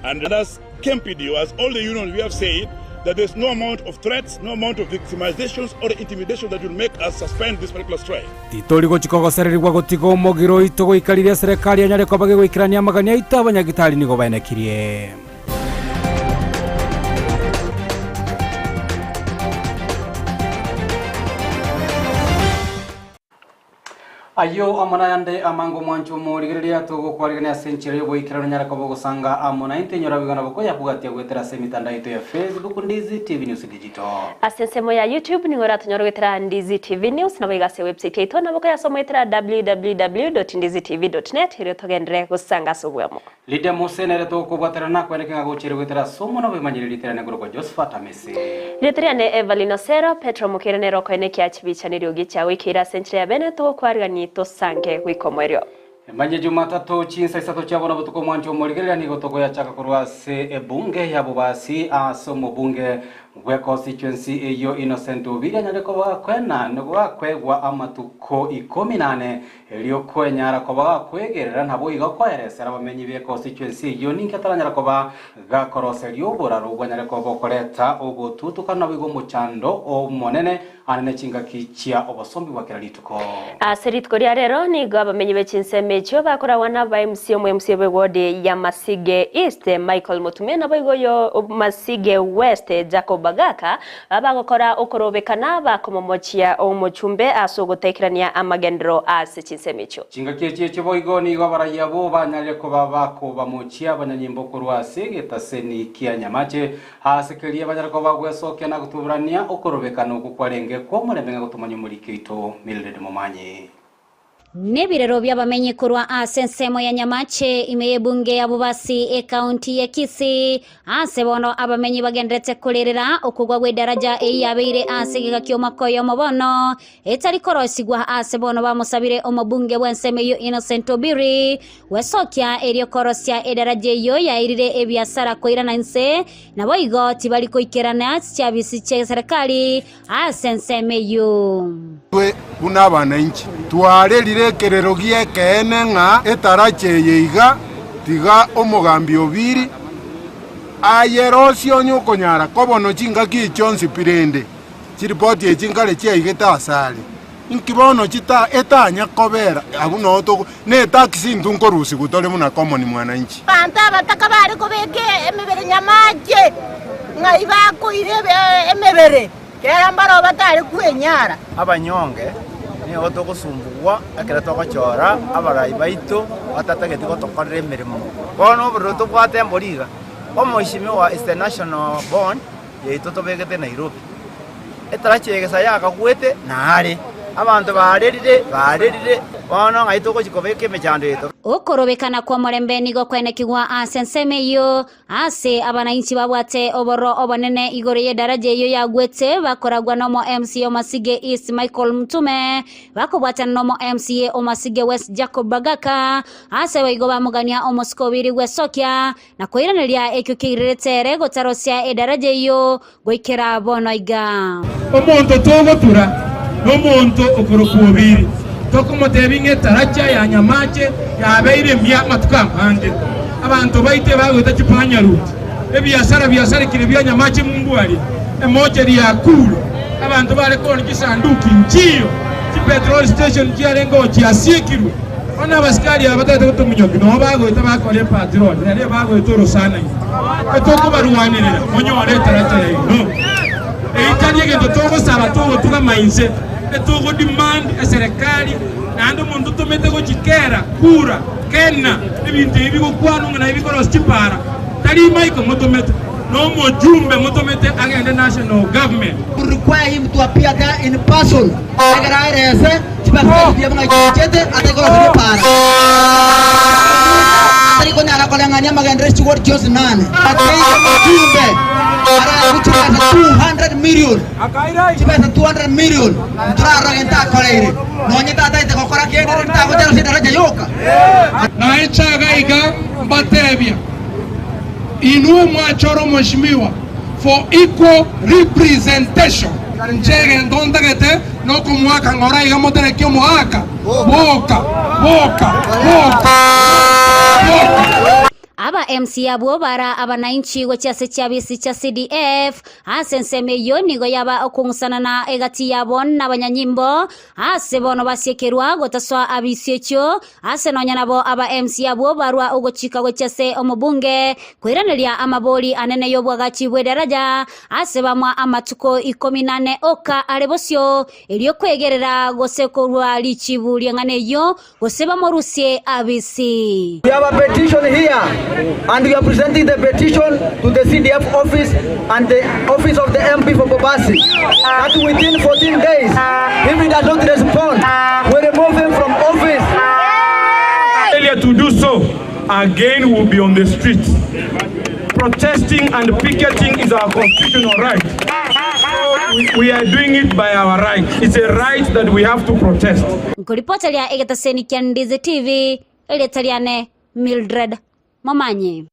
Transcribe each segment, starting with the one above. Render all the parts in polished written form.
And as KMPDU, as all the unions, we have said that there is no amount of threats, no amount of victimizations or intimidation that will make us suspend this particular strike. Titori gochia kogosererigwa gotiga omogiro oito goika riria eserekari enyare koba gegoikerania amagani aito abanyagitari nigo baenekirie. Ayio amo nayande amange omwancho omorigereria togokwarigania ase enchera y'oboikeranu onyare koba ogosanga amo naintwe inyora boigo nabo koyabwatia goetera ase emitandao yaito ya Facebook Ndizi TV News Digital. Ase ensemo ya YouTube nigo oratonyore goetera Ndizi TV News naboigo ase ewebsite yaito nabo koyasoma goetera www.ndizitv.net erio togenderere gosanga ase obwamo. Lydia Mose nere togokobwaterana nakweneke ng'a gochire goetera ase omonwa bw'emanyire rieta riane korokwa Josephat Amisi. Rieta riane Evelyn Osero, Petero Mokeire nere okoenekia chibicha neriogi chiago ikeire ase enchera ya bene togokwarigani tosange goika omoerio. Emanye Jumatatu chinsa isato chia bono botuko omwancho omorigereria nigo togoyachaka korwa ase ebunge ya Bobasi ase omobunge bwe constituency eyio Innocent Obiri anyare koba gakwena gakwegwa amatuko ikomi nane Erio kwenyara koba gakwegerera, naboigo koeresera abamenyi b'econstituency eyio ninki ataranyara koba gakoroseria oboraro bwanyare koba bokoreta ogotutukana naboigo omochando omonene ande ne chingaki chia obosombi bwa kera rituko. Ase rituko ria rero nigo abamenyi be chinsemo echio bakoragwa na aba MC omo MC bwe ward ya Masige East Michael Mutumia naboigo oyo Masige West Jacob Bagaka Abagokora okorobekana bakomomochia omochumbe ase ogotaikerania amagenderero ase chinsemo echio. Chingaki echi echio boigo nigo abarai abwo banyarire koba bakobamochia abanyanyimbo korwa ase egetaseni kia nyamache, aase keria banyare koba bagwesokia na gotuburania okorobekana okwo kwarenge kw'omorembe ng'a gotomanya omoriki oito Mildred Momanyi. Nebirero bi'abamenyi korwa ase ensemo ya Nyamache ime y'ebunge ya Bobasi ekaunti ya Kisii ase bono abamenyi bagenderete korerera okogwa gw'edaraja eyio yabeire ase egeka ki'omwaka oyomo bono etari korosigwa ase bono bamosabire omobunge bw'ensemo eyio Innocent Obiri gwesokia erio korosia edaraja eyio yairire ebiasara koirana inse naboigo tibari koikerana chiabisi chi'eserekari Ase ensemo eyio. Intwe buna abanainchi twarerire ekerero gi'ekeene ng'a etaracha eye iga, tiga omogambi Obiri ayerosie onye okonyara kobono chingaki echi chionsi pi rende chiripoti echi nkare chiaigete asare. Inki bono chita etanya kobera abwo noo togo ne etaxi intwe nkorusigwa tore buna common mwananchi. Abanto abataka bare kobeka emebere nyamache, ng'ai bakoira emebere, kera mbarabwo batare kwenyara. Abanyonge nigo togosumbugwa ekero togochora abarai baito batatageti gotokorera emeremo. Bono obororo tobwate mbori iga, omoishimiwa is the national bond yaito tobegete Nairobi. Etarachi egesa yakagwete nare, abanto barerire, barerire, bono ng'ai togochia kobeka emechando yaito. Okorobekana kw'omorembe nigo kwenekigwa ase ensemo eyio, ase abanainchi babwate obororo obonene igoro y'edaraja eyio yagwete bakoragwa nomo MCA o Masige East Michael Mtume, bakobwatana nomo MCA o Masige West Jacob Bagaka, ase boigo bamogania omosike obiri gwesokia na koiraneria ekio keirerete ere gotarosia edaraja eyio goikera bono iga. Omonto togotura nomonto okorokwa Obiri, tokomotebia ng'a etaracha ya Nyamache yabeire emiya amatuko amange. Abanto baito ebagoeta chipanyaruti, ebiasara biasarekire bia Nyamache mumbu aria, emocheri yakure, abanto bare koonia chisanduki nchiyo, chipetrol station chiarenge chiasiekirwe. Bono abasikari aba batagete gotominyokia noo bagoeta bakora epatrol, riaria bagoeta orosana ime. Etokobarwanerera monyore etaracha yaino. Eye tari egento togosaba togotugama inse, etogo demand eserekari naende omonto otomete gochi kera, kura, kena, ebinto ebi bigokwanwa ng'a naye bikorosia chipara, tari Michael motomete, nomojumbe motomete agende national government. We require him to appear there in person egere aerese chibesa chiria buna chiachete atari koroseria epaara. Atari konyara koreng'ania amagenderero chigori chionsi nane. Ateire omojumbe araegwe chibesa 200 million, chibesa 200 million ntorarora gento akoreire nonye tataete gokora kende rende tagocha ase edaraja yoka. Nainche iga iga mbatebia, Inwe mwachore omweshimiwa for equal representation. Inche egento ntagete nokomoaka ng'ora iga motereke omoaka, boka, boka, boka, boka. Aba. Aba MC abwo bara abanainchi gochia ase chiabisi chia CDF ase ensemo eyio nigo yaba okong'usanana egati yabo nabanyanyimbo ase bono basiekerwa gotasoa abisi echio ase nonya nabo aba MC abwo barwa ogochika gochia ase omobunge koiraneria amabori anene y'obwagachi bw'edaraja ase bamwa amatuko ikomi nane oka are bosio erio kwegerera gose korua richibu ri'eng'ana eyio gose bamorusie abisi. We have a petition here and we are presenting the petition to the CDF office and the office of the MP for Bobasi that within 14 days, if he does not respond, we remove him from office. Failure to do so, again we'll be on the streets. Protesting and picketing is our constitutional right. So we are doing it by our right. It's a right that we have to protest. Nkoripoteria egetaseni kia Ndizi TV, erieta riane Mildred Momanyi.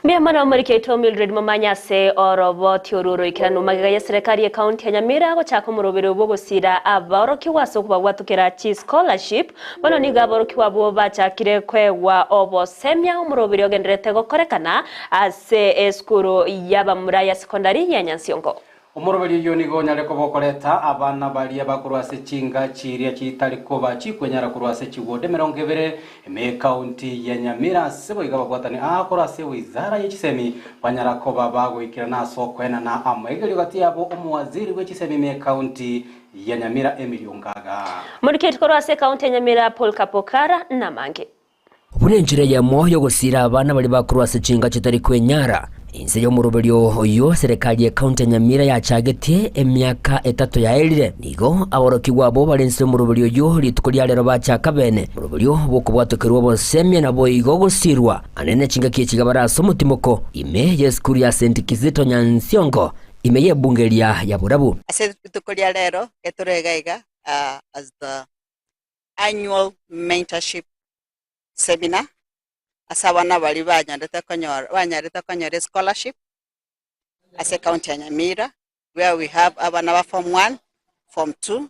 Mbuya mono omoriki oito Mildred Momanyi ase oroboti oru oroikeranu magega ya serikali ye county ya Nyamira gochaka omorobere bw'ogosira abaorokigwa ase okobabwatukera chi scholarship bono nigo abaorokigwa abwo bachakire kwegwa obosemia omorobere ogenderete gokorekana ase esukuru y'abamura ya secondary ya Nyansiongo. Omoroberi oyo nigo onyare koba okoreta abana baria bakorwa ase chinga chiria chitari koba chikwenyara korwa ase chiward 20 ime ekaunti ya Nyamira ase boiga babwatani aa korwa ase wizara ye chisemi banyara koba bagoikerana ase okoenana amaegerio gati yabo omowaziri bwe chisemi ime ekaunti ya Nyamira Emily Ongaga. Moriketi korwa ase ekaunti ya Nyamira Paul Kapokara namange. Buna enchera eyemo y'ogosiira abana baria bakorwa ase chinga chitari kwenyara. Inse y'omoroberio oyio serikali y'ekaunti ya Nyamira yachagetie emiaka etato yaerire. Nigo aborokigwa abwo bare inse y'omoroberio oyio rituko ria rero bachaka bene omoroberio bw'okobwatokerwa obosemia naboigo gosirwa anene chingaki echi iga bare ase omotimoko ime y'esukuru ya St Kizito Nyansiongo ime y'ebunge eria ya Borabu. Ase rituko ria rero getore iga iga as the annual mentorship seminar ase abana baria banyarete konyora banyarete konyora escholarship ase ecounty ya Nyamira where we have abana ba form one, form two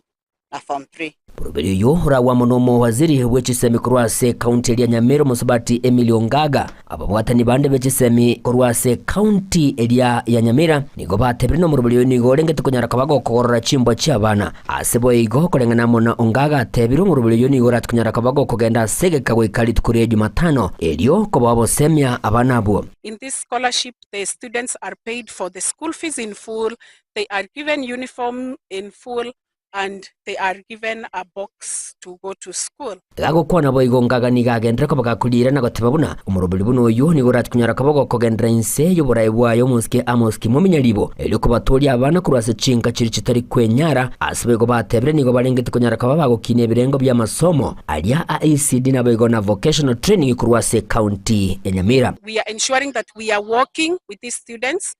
na form three. Boroberi oyio oragwe amo nomowaziri bwe chisemi korwa ase ekaunti eria Nyamira omosubati Emily Ongaga. Ababwatani bande be chisemi korwa ase ekaunti eria ya Nyamira nigo batebire nomoroberi oyo nigo orengete konyara koba gokogorora chimbwa chi'abana. Ase boigo koreng'ana amo na Ongaga atebire omoroberi oyio nigo orati konyara koba gokogenda ase egeka goika rituko ria Jumatano erio koboa obosemia abana abwo. In this scholarship the students are paid for the school fees in full, they are given uniform in full and they are given a box to go to school. Gagokwana boigo ngaga nigo agenderere koba gakoriira na goteba buna omoroberi buna oyio nigo orati konyara koba gokogenderera inse y'oboraai bwaye omosike Amos Kimomi Nyaribo erio kobatooria abana korwa ase chinka chiria chitari kwenyara ase boigo batebire nigo barengete konyara koba bagokinia ebirengo bi'amasomo aria a ECD naboigo na vocational training korwa ase ecounty ya Nyamira. We are ensuring that we are working with these students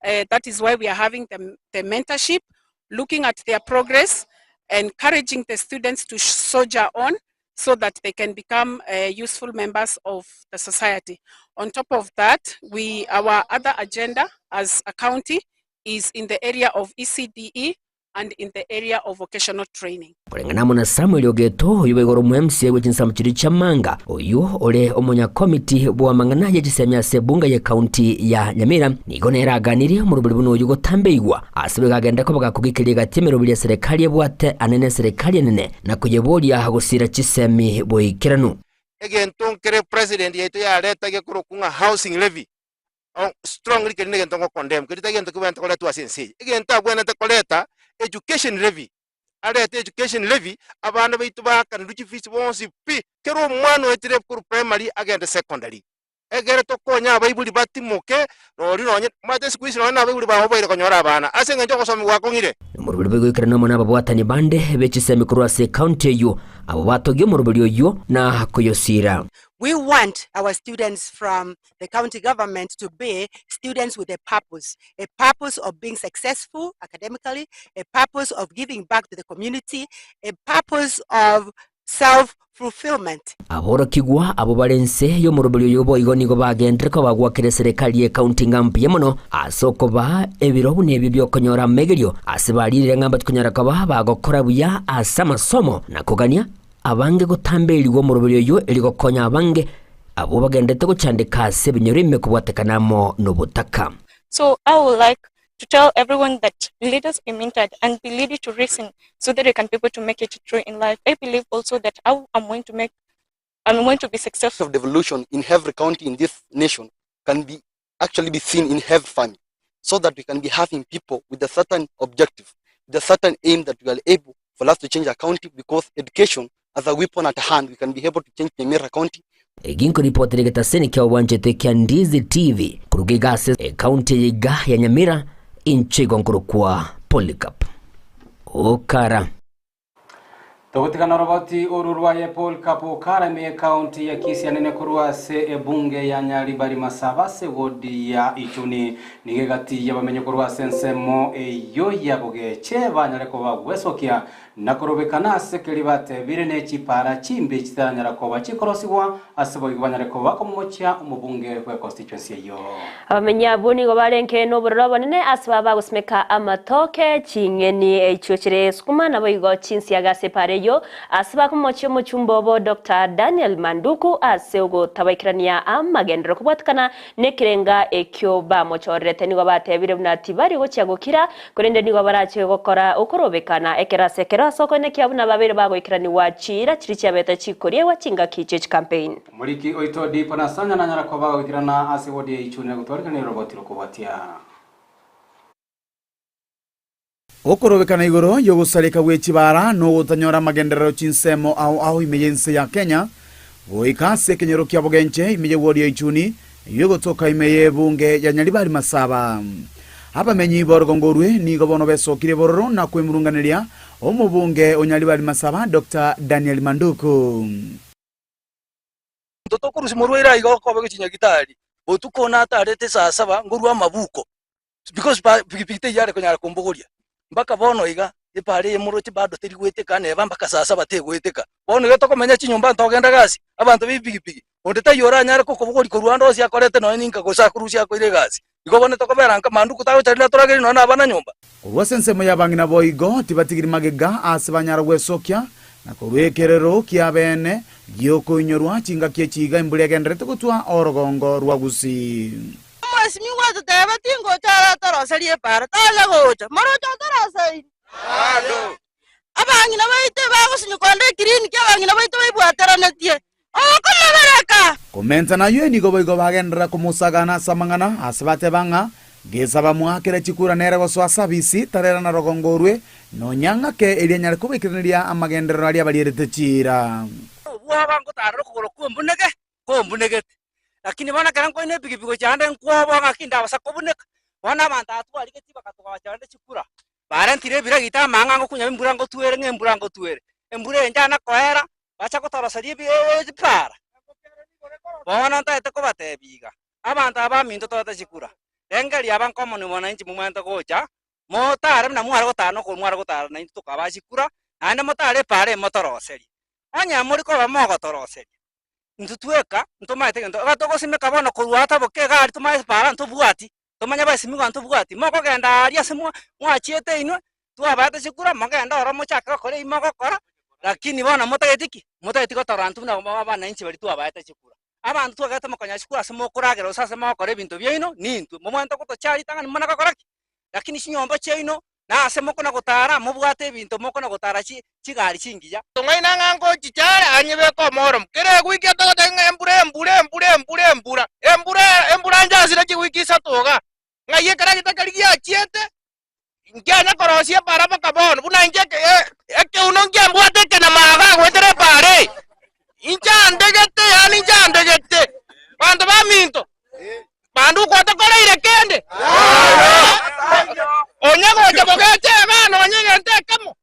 that is why we are having the, the mentorship looking at their progress, encouraging the students to soldier on so that they can become useful members of the society. On top of that, we our other agenda as a county is in the area of ECDE and in the area of vocational training. Koreng'ana amo na Samuel Ogeto, oyio boigo ore omo-MCA bwe chinsamu chiria chi'amanga, oyio ore omonyakomiti bw'amang'ana ye chisemi ase ebunge y'ecounty ya Nyamira, nigo nere aganirie omoroberi buna oyio gotambeigwa ase boigo agende koba gakogikeria egati emeroberi y'eserekari ebwate ane n'eserekari enene na koyeboria gosira chisemi boikeranu. Egento nkere president yaito yareta gekorokwa ng'a housing levy, strongly keria negento ngo condemn, keria tari gento kebwenerete koretwa ase ense eye. Egento abwenerete koreta, education levy, arete education levy, abana baito baakanirwe chifees bonsi pi, kera omwana oetire korwa primary agende secondary. Egere tokonye abaibori batimoke, nori nonye, omanyete siku hizi nonye na abaibori baoboire konyora abana, ase eng'encho ogosomigwa gwakong'ire. Omoroberi bw'egoikeranu amo nababwatani bande be chisemi korwa ase ekaunti eyio, abwo batogia omoroberi oyio na koyosiira. We want our students from the county government to be students with a purpose, a purpose of being successful academically, a purpose of giving back to the community, a purpose of self-fulfillment. Aborokigwa abwo bare inse y'omoroberi oyo boigo nigo bagenderere koba gwakera eserekari y'ekaunti ng'a mbuya mono ase okobaa ebiro buna ebio bi'okonyora amegerio ase baririre ng'a mbatikonyara koba bagokora buya ase amasomo na kogania abange gotamberigwa omoroberi oyio erio gokonya abange. Abwo bagenderete gochandeka ase ebinyoro ime kobwatekana amo nobotaka. So I would like to tell everyone that let us be mentored and be ready to listen so that we can be able to make it through in life. I believe also that I am going to make, I'm going to be successful. Of devolution in every county in this nation can be actually be seen in every family, so that we can be having people with a certain objective, with a certain aim that we are able for us to change our county, because education as a weapon at hand, we can be able to change Nyamira County. Eki nkoripotera egetaseni kia obwanchete kia Ndizi TV koruga iga ase ekaunti eye iga ya Nyamira, inche igo nkorokwa Polycarp Okara. Togotigana oroboti oru rwaye Paul Kapu Okara ime y'ekaunti ya Kisii anene korwa ase ebunge ya Nyaribari Masaba ase wodi ya Ichuni. Nigo egati y'abamenyi korwa ase ensemo eyio ya Bogeche banyare koba gwesokia na korobekana ase keria batebire ne chipara chimbe chitanyara koba chikorosigwa ase boigo banyare koba bakomomochia omobunge bwe constituency eyio. Abamenyi abwo nigo barenge nobororo obonene ase baba bagosimeka amatoke, ching'eni echio chire esukuma, naboigo chinsiaga ase epaara eyio, ase bakomochia omochumba obo Doctor Daniel Manduku ase ogotabaikerania amagenderero kobwatekana nekerenga ekio bamochorerete. Nigo batebire buna tibari gochia gokira, korende nigo barache gokora okorobekana ekero ase ekero ase okoenekia buna babeire bagoikeranigwa chiira chiria chiabete chikoriegwa chingaki chie chicampaign. Omoriki oito Dipo Nasanya nanyara koba goikerana ase wodi ya Ichuni na gotwarigania oroboti rokobwatia. Okorobekana igoro y'ogosareka gwe chibara na ogotanyora amagenderero chinsemo ao ao ime y'ense ya Kenya, goika ase ekenyoro kia Bogenche ime ye ward ya Ichuni, eyio egotoka ime y'ebunge ya Nyaribari Masaba. Abamenyi b'orogongo orwe nigo bono besokirie bororo na kwemurunganeria omobunge o Nyaribari Masaba Doctor Daniel Manduku. Monto tokorusia morwaire aiga okoba gochia nyagitari, botuko natarete saa saba ngorwa amabuko because pa pikipiki teiyo are konyara kombogoria. Mpaka bono iga, epara eye moroche bado teri goeteka neba mpaka saa saba tegoeteka. Bono iga tokomenya chinyomba ntogenda gasi, abanto ba epikipiki, onde taiyo oranyare kokobogoria korwa ande onsi akorete nonye ninka gose akorusia akoire egasi. Igo bono tokobera nka manduku tagocha rinde atoragere nonye na abana nyomba. Korwa ase ensemo y'abang'ina boigo tibatigiri magega aase banyara gwesokia, na korwa ekerero ki'abeene gi'okoinyorwa chingaki echi iga embura egendererete gotwa orogongo rwa Gusii. Omwesimigwa ototeba, Tingocha aratoroserie epaara, tacha gocha. Moroche otoroseiri? Abang'ina baito ebagosinywa konde ekiriniki, abang'ina baito baibwateranetie okomobereka. Komenta nayio nigo boigo bagenderera komosagana ase amang'ana, ase bateba ng'a, Gesa bamoakere chikura nere gosoa ase abisi, tarera na rogongo orwe, nonya ng'ake, erio anyare kobaikeraneria amagenderero aria barierete chiira. Obwoba ngotarera okogoro kw'ombuneke, kombunegete. Lakini bono ekero nkoina epikipiki gochia ande nkwoboa ng'aki ndabasa kobuneka. Bono abanto aba twarigetie bakatogocha rende chikura, barentire ebiragita amang'a ngokunya embura ngotwere ng'a embura ngotwere. Embura eye nchana koera, bacha gotoroseria ebi echipara. Bono ntaete kobatebia iga, abanto aba baminto toete chikura, rengereria aba nkomoni mwananchi momanyete gocha, motare buna mware gotara na okoro mware gotara naintwe tokabaa chikura, naende motare epara eye motoroserie. Onye mori koba mogotoroseria, intwe tweka ntomaete gento, iga togosimeka bono korwa aa taboka egari tomanye epara ntobwati, tomanye abasimigwa ntobwati, mokogenda aria ase mwa mwachiete inwe, twabaete chikura mogende ororo mochake gokora ebi mogokora, lakini bono motageti ki? Motageti gotorora intwe buna abananchi baria twabaete chikura. Abanto twagete mokonyora chikura ase mokoragera gose ase mogokora ebinto biaino, nintwe. Mobwenerete gotochia ritang'ani momanye gokora ki? Lakini chinyomba chiaino, na ase mokona gotara, mobwate ebinto mokona gotara chi chigari chingiya. Tong'aina ng'a ngochicha are anyebeke omoromo. Kera egwiki etogotebia ng'a embura, embura, embura, embura, embura, embura, embura njasire chigwiki isato iga. Ng'ai ekeragita keria giachiete, nkianya korosia epara mpaka bono, buna inche eke ekeuno nkiambwate ekenama iga goetera epara eye. Inche andegete, yaani inche andegete, banto baminto, Bande okwatokoreire kende? Onye gocha bogecha iga nonya egento ekemo?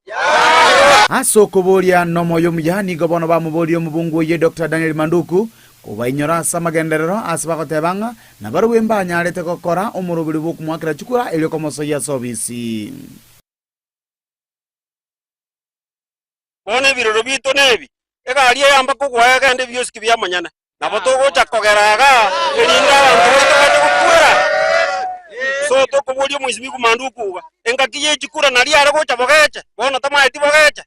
Ase okoboria nomoyo omuya nigo bono bamoborie omobungu oyio Doctor Daniel Manduku kobainyora ase amagenderero ase bagoteba ng'a nabarobwo mbanyarete gokora omoroberi bw'okomoakera chikura erio komosoyia ase obisi. Bono ebirero biaito nebi, egari eyamba kogwa egende ebiosiki bi'amanyene. Nabo togocha kogera igaa, erinde abanto baito bache gokwera. So tokoboria omoisibi Manduku iga, engaki ye chikura naria are gocha bogeche, bono tamaeti bogeche.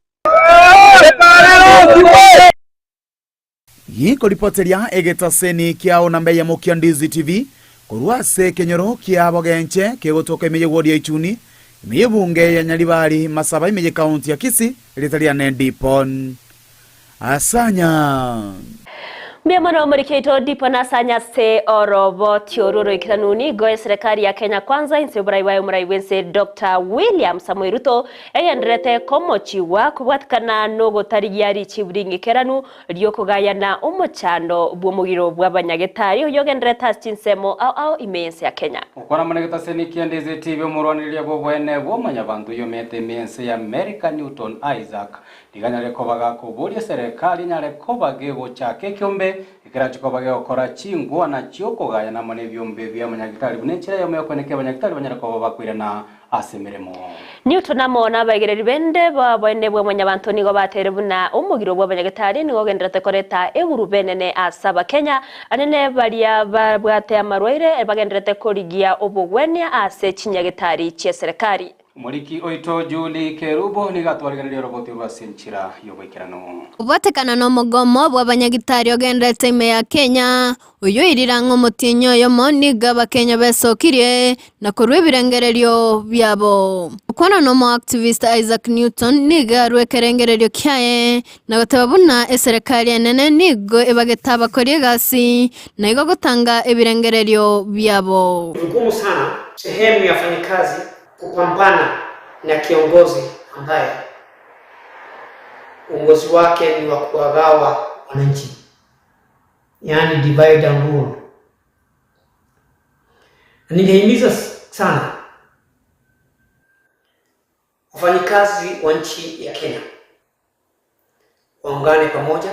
Gikoripoteria egetaseni kiao namba eyemo kia Ndizi TV korwa ase ekenyoro kia Bogenche kegotoka ime y'ewodi ya Ichuni, ime y'ebunge ya Nyaribari Masaba ime y'ekaunti ya Kisii, erieta riane Dipon Asanya. Mbuya mono omoriki oito Dipon Asanya ase oroboti orwo oroikeranu. Nigo eserekari ya Kenya Kwanza inse y'oborai bwaye omorai bw'ense Doctor William Samoei Ruto egendererete komochigwa kobwatikana nogotarigia richibu ring'ikeranu ri'okogayana omochando bw'omogiro bw'abanyagetari oyogendererete ase chinsemo ao ao ime y'ense ya Kenya. Okwana mono egetaseni kia Ndizi TV omorwanireria bw'oboene bw'omonyabanto oyomete ime y'ense ya America Newton Isaac nigo anyare koba gakoboria eserekari enyare koba gegochaka ekeombe ekerachie koba gegokora chingwana chi'okogayana amo nebiombe bi'amanyagitari buna enchera eyemo y'okoenekia abanyagitari banyare koba bakoirana ase emeremo. Newton amo nabaegereri bende b'oboene bwa Mwanyabanto nigo bateire buna omogiro bw'abanyagetari nigo ogendererete koreta egurube enene ase Abakenya, anene baria babwate amarwaire bagendererete korigia obogwenia ase chinyagetari chi'eserekari. Omoriki oito Julie Kerubo nigo atwarigereria oroboti orwo ase enchera y'oboikeranu. Kobwatekana nomogomo bw'abanyagitari ogendererete ime ya Kenya, Oyio oirire ang'e omotienyi oyomo nigo Abakenya besokirie na korua ebirengererio biabo. Okwana nomoactivist Isaac Newton nigo arua ekerengererio kiaye na goteba buna eserekari enene nigo ebagete abakori egasi na igo gotanga ebirengererio biabo. Ni vigumu sana sehemu ya wafanyikazi kupambana na kiongozi ambaye uongozi wake ni wa kuwagawa wananchi, yaani divide and rule. Na ningehimiza sana wafanyikazi wa nchi ya Kenya waungane pamoja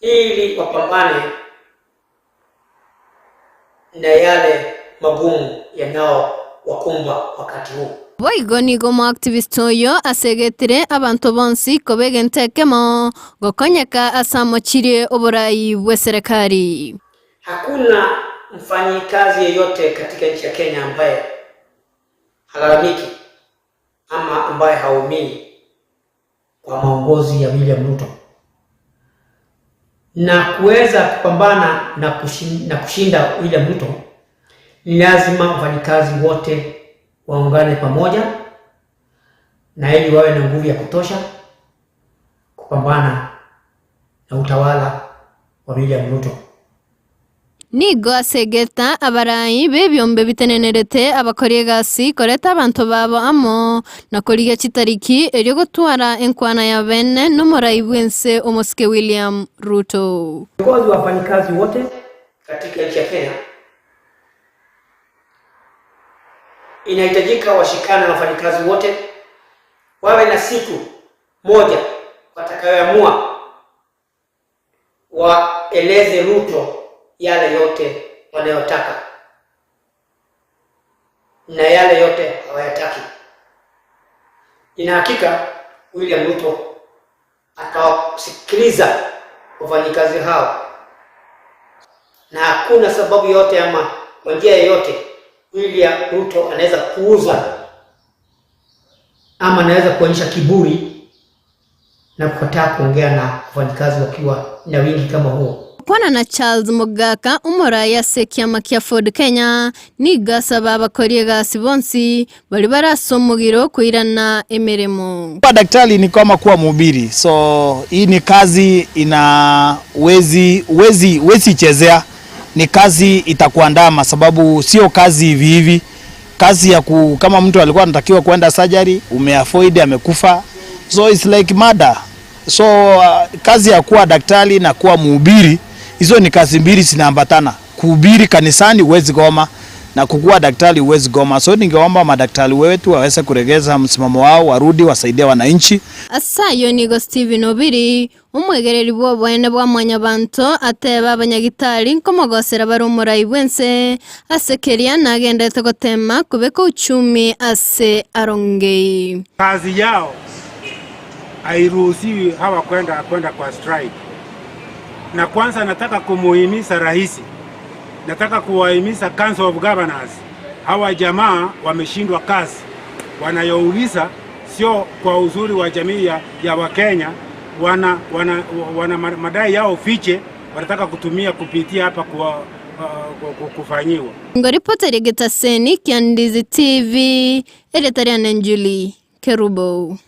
ili wapambane na yale magumu yanayowakumba wakati huu. Boigo nigo omoactivist oyo asegetire abanto bonsi koba egento ekemo gokonyeka ase amochirie oborai bw'eserekari. Hakuna mfanyikazi yeyote katika nchi ya Kenya ambaye halalamiki ama ambaye haumii kwa maongozi ya William Ruto na kuweza kupambana na na kushinda William Ruto ni lazima wafanyikazi wote waungane pamoja na ili wawe na nguvu ya kutosha kupambana na utawala wa William Ruto. Nigo asegeta abarai b'ebiombe bitenenerete abakori egasi koreta abanto babo amo na korigia chitariki erio gotwara enkwana ya bene n'omorai bw'ense omosike William Ruto. Viongozi wa wafanyikazi wote katika nchi ya Kenya inahitajika washikane na wafanyikazi wote, wawe na siku moja watakayoamua waeleze Ruto yale yote wanayotaka na yale yote hawayataki. Nina hakika William Ruto atawasikiliza wafanyikazi hao, na hakuna sababu yote ama kwa njia yoyote William Ruto anaweza kuuza ama anaweza kuonyesha kiburi na kukataa kuongea na wafanyikazi wakiwa na wingi kama huo. Kwana na Charles Mogaka omorai ase ekiama kia Ford Kenya nigo asaba abakori egasi bonsi baria bare ase omogiro koirana emeremo. Kuwa daktari ni kama kuwa mhubiri, so hii ni kazi ina wezi wezi wezi chezea, ni kazi itakuandama, sababu sio kazi hivi hivi. Kazi ya ku, kama mtu alikuwa anatakiwa kwenda surgery umeavoid, amekufa, so it's like murder. So kazi ya kuwa daktari na kuwa mhubiri, hizo ni kazi mbili zinaambatana. Kuhubiri kanisani huwezi goma na kukuwa daktari huwezi goma. So ningeomba madaktari wetu waweze kuregeza msimamo wao, warudi wasaidie wananchi. Ase ayio nigo Stephen Obiri, omwegereri bw'oboene bwa Mwanyabanto, ateba abanyagitari nkomogosera bare omorai bw'ense ase keria nagenderete gotema kobeka uchumi ase arongei. Kazi yao hairuhusiwi hawa kwenda kwa strike. Na kwanza nataka kumuhimiza rais, nataka kuwahimiza Council of Governors, hawa jamaa wameshindwa kazi, wanayouliza sio kwa uzuri wa jamii ya Wakenya, Wana, wana, wana madai yao fiche wanataka kutumia kupitia hapa kwa, uh, kufanyiwa. Ngoripoteri egetaseni kia Ndizi TV, erieta riane Julie Kerubo.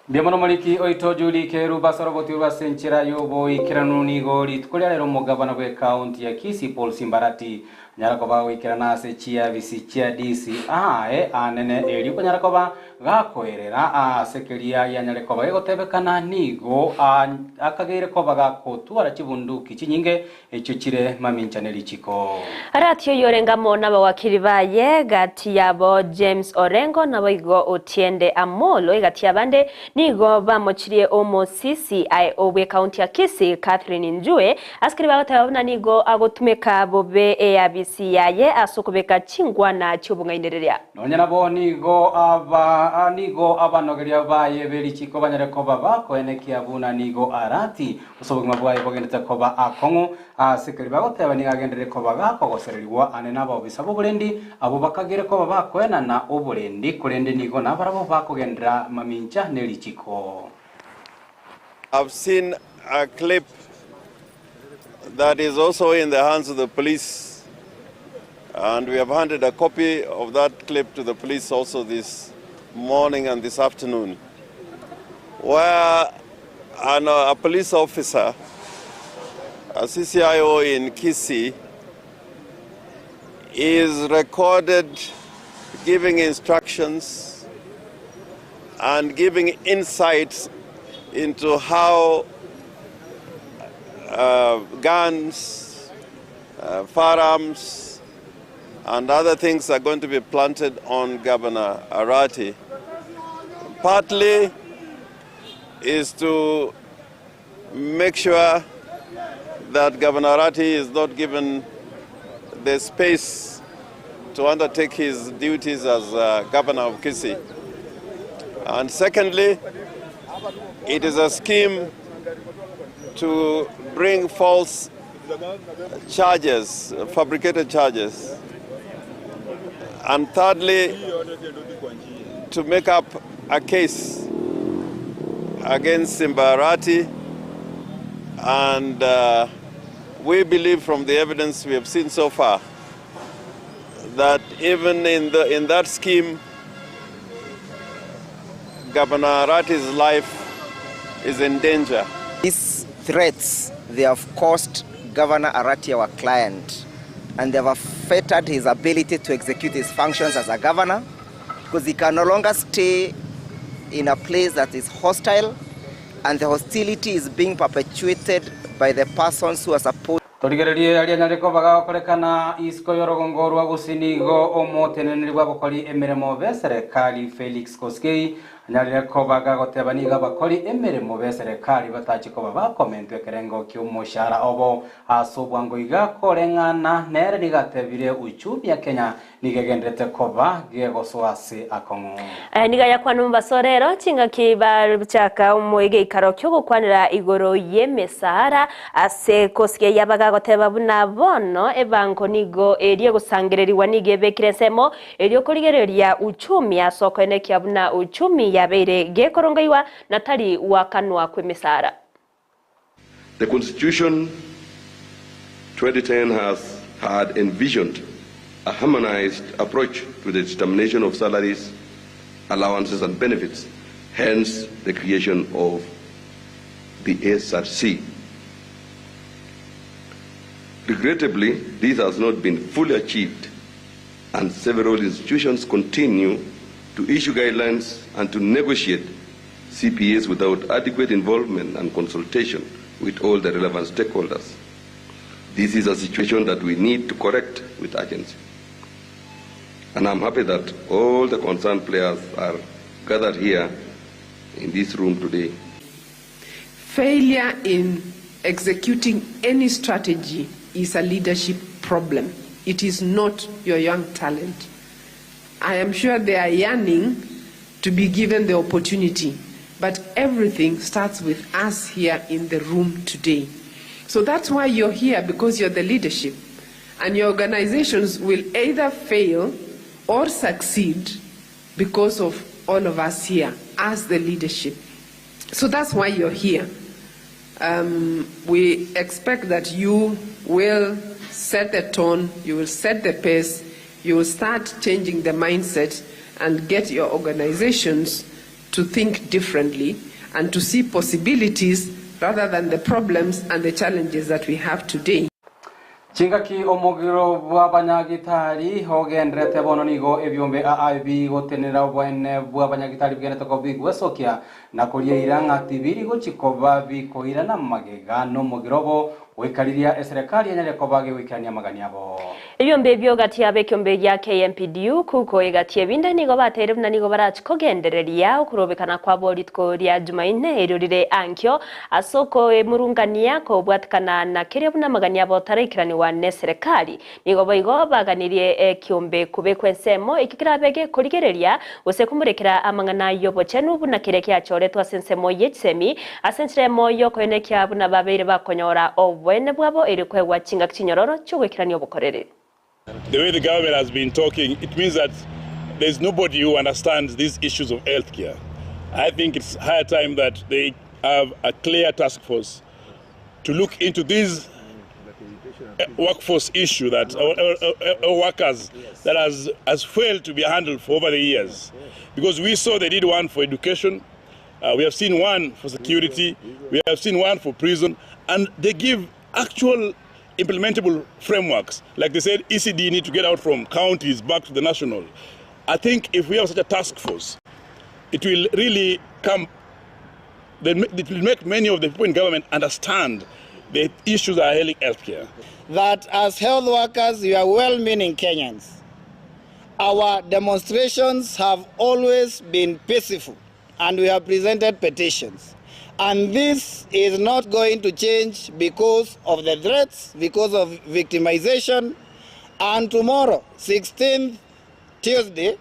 Mbuya mono moriki oito Julie Kerubo ase orogotibu rwa ase enchera y'oboikeranu nigo rituko ria rero omogabana bw'ekaunti ya Kisii Paul Simbarati anyara koba goikerana ase chiafisi chia DCI anene erio konyara koba Gakoerera aase keria yanyare koba gegotebekana, nigo akageire koba gakotwara chibunduki chinyinge echio chire mamincha ne richiko. Arati oyio orenge amo nabawakili baye, gati yabo James Orengo naboigo Otiende Amolo egati y'abande, nigo bamochirie omo CCIO bw'ekaunti ya Kisii Catherine Njue ase keria bagoteba buna nigo agotumeka bobe eabisi yaye ase okobeka chingwana chi'obong'ainereria. Nonya nabo nigo aba nigo abanogeria baye be richiko banyare koba bakoenekia buna nigo arati, gose obogima bwaye bogendete koba akong'u, ase keria bagoteba nigo agenderere koba gakogosererigwa ane nabobisa b'oborendi, abwo bakagere koba bakoenana oborendi, korende nigo nabarabwo bakogenderera mamincha ne richiko. I've seen a clip that is also in the hands of the police and we have handed a copy of that clip to the police also this morning and this afternoon where an, a police officer, a CCIO in Kisii, is recorded giving instructions and giving insights into how uh, guns, uh, firearms, and other things are going to be planted on Governor Arati. Partly is to make sure that Governor Arati is not given the space to undertake his duties as uh, governor of Kisii. And secondly, it is a scheme to bring false charges, fabricated charges. And thirdly, to make up a case against Simba Arati. And uh, we believe from the evidence we have seen so far that even in, the, in that scheme, Governor Arati's life is in danger. These threats, they have cost Governor Arati, our client, and they have affected his ability to execute his functions as a governor because he can no longer stay in a place that is hostile and the hostility is being perpetuated by the persons who are supposed Torigererie aria anyare koba gagokorekana isiko y'orogongo rwa Gusii nigo omoteneneri bw'abakori emeremo b'eserekari Felix Koskei anyarire koba gagoteba nigo abakori emeremo b'eserekari batache koba bakomentwa ekerengo ki'omoshahara obo ase obwango iga koreng'ana nere nigo atebire uchumi ya Kenya Nigo egendererete koba gegosoa ase akong'u. Aya nigo ayakwana omobaso o rero, chingaki bachaka egeikaro ki'ogokwanera igoro y'emesahara ase kosikia yabaga goteba buna bono ebango nigo eria egosangererigwa nigo ebekire ensemo eria okorigereria uchumi ase okoenekia buna uchumi yabeire gekorongeiwa na tari goakanwa kw'emesahara. The Constitution 2010 has had envisioned a harmonized approach to the determination of salaries, allowances and benefits, hence the creation of the SRC. Regrettably, this has not been fully achieved and several institutions continue to issue guidelines and to negotiate CPAs without adequate involvement and consultation with all the relevant stakeholders. This is a situation that we need to correct with urgency. And I'm happy that all the concerned players are gathered here in this room today. Failure in executing any strategy is a leadership problem. It is not your young talent. I am sure they are yearning to be given the opportunity, but everything starts with us here in the room today. So that's why you're here, because you're the leadership. And your organizations will either fail or succeed because of all of us here as the leadership. So that's why you're here. Um, we expect that you will set the tone, you will set the pace, you will start changing the mindset and get your organizations to think differently and to see possibilities rather than the problems and the challenges that we have today. Chingaki omogiro bw'abanyagitari ogenderete bono nigo ebiombe aa bigotenenera oboene bw'abanyagitari bigenderete koba bigwesokia na koria eira ng'a tibiri gochia koba bikoirana magega nomogiro obo goika riria eserekari enyare koba gegoikerania amagani abo. Ebiombe ebio gati yabo ekiombe gia KMPDU, kuko egati ebinde nigo bateire buna nigo barachi kogendereria okorobekana kwabo rituko ria Jumaine erio rire ankio ase okoemurungania kobwatikana na keria buna amagani abo taraikeraniwa neserekari. Nigo boigo baganirie ekiombe kobekwa ensemo ekio kerabe gekorigereria gose komorekera amang'ana y'obochenu buna keria giachoretwe ase ensemo ye chisemi ase enchera emo y'okoenekia buna babeire bakonyora oboene bwabo erio koegwa chingaki chinyororo chi'ogoikerania obokoreri. The way the government has been talking, it means that there's nobody who understands these issues of healthcare. I think it's high time that they have a clear task force to look into this workforce issue that our, workers that has, has failed to be handled for over the years. Because we saw they did one for education, uh, we have seen one for security, we have seen one for prison, and they give actual implementable frameworks. Like they said, ECD need to get out from counties back to the national. I think if we have such a task force, it will really come, it will make many of the people in government understand the issues that are ailing healthcare. That as health workers, we are well-meaning Kenyans. Our demonstrations have always been peaceful and we have presented petitions. And this is not going to change because of the threats, because of victimization. And tomorrow, 16th Tuesday,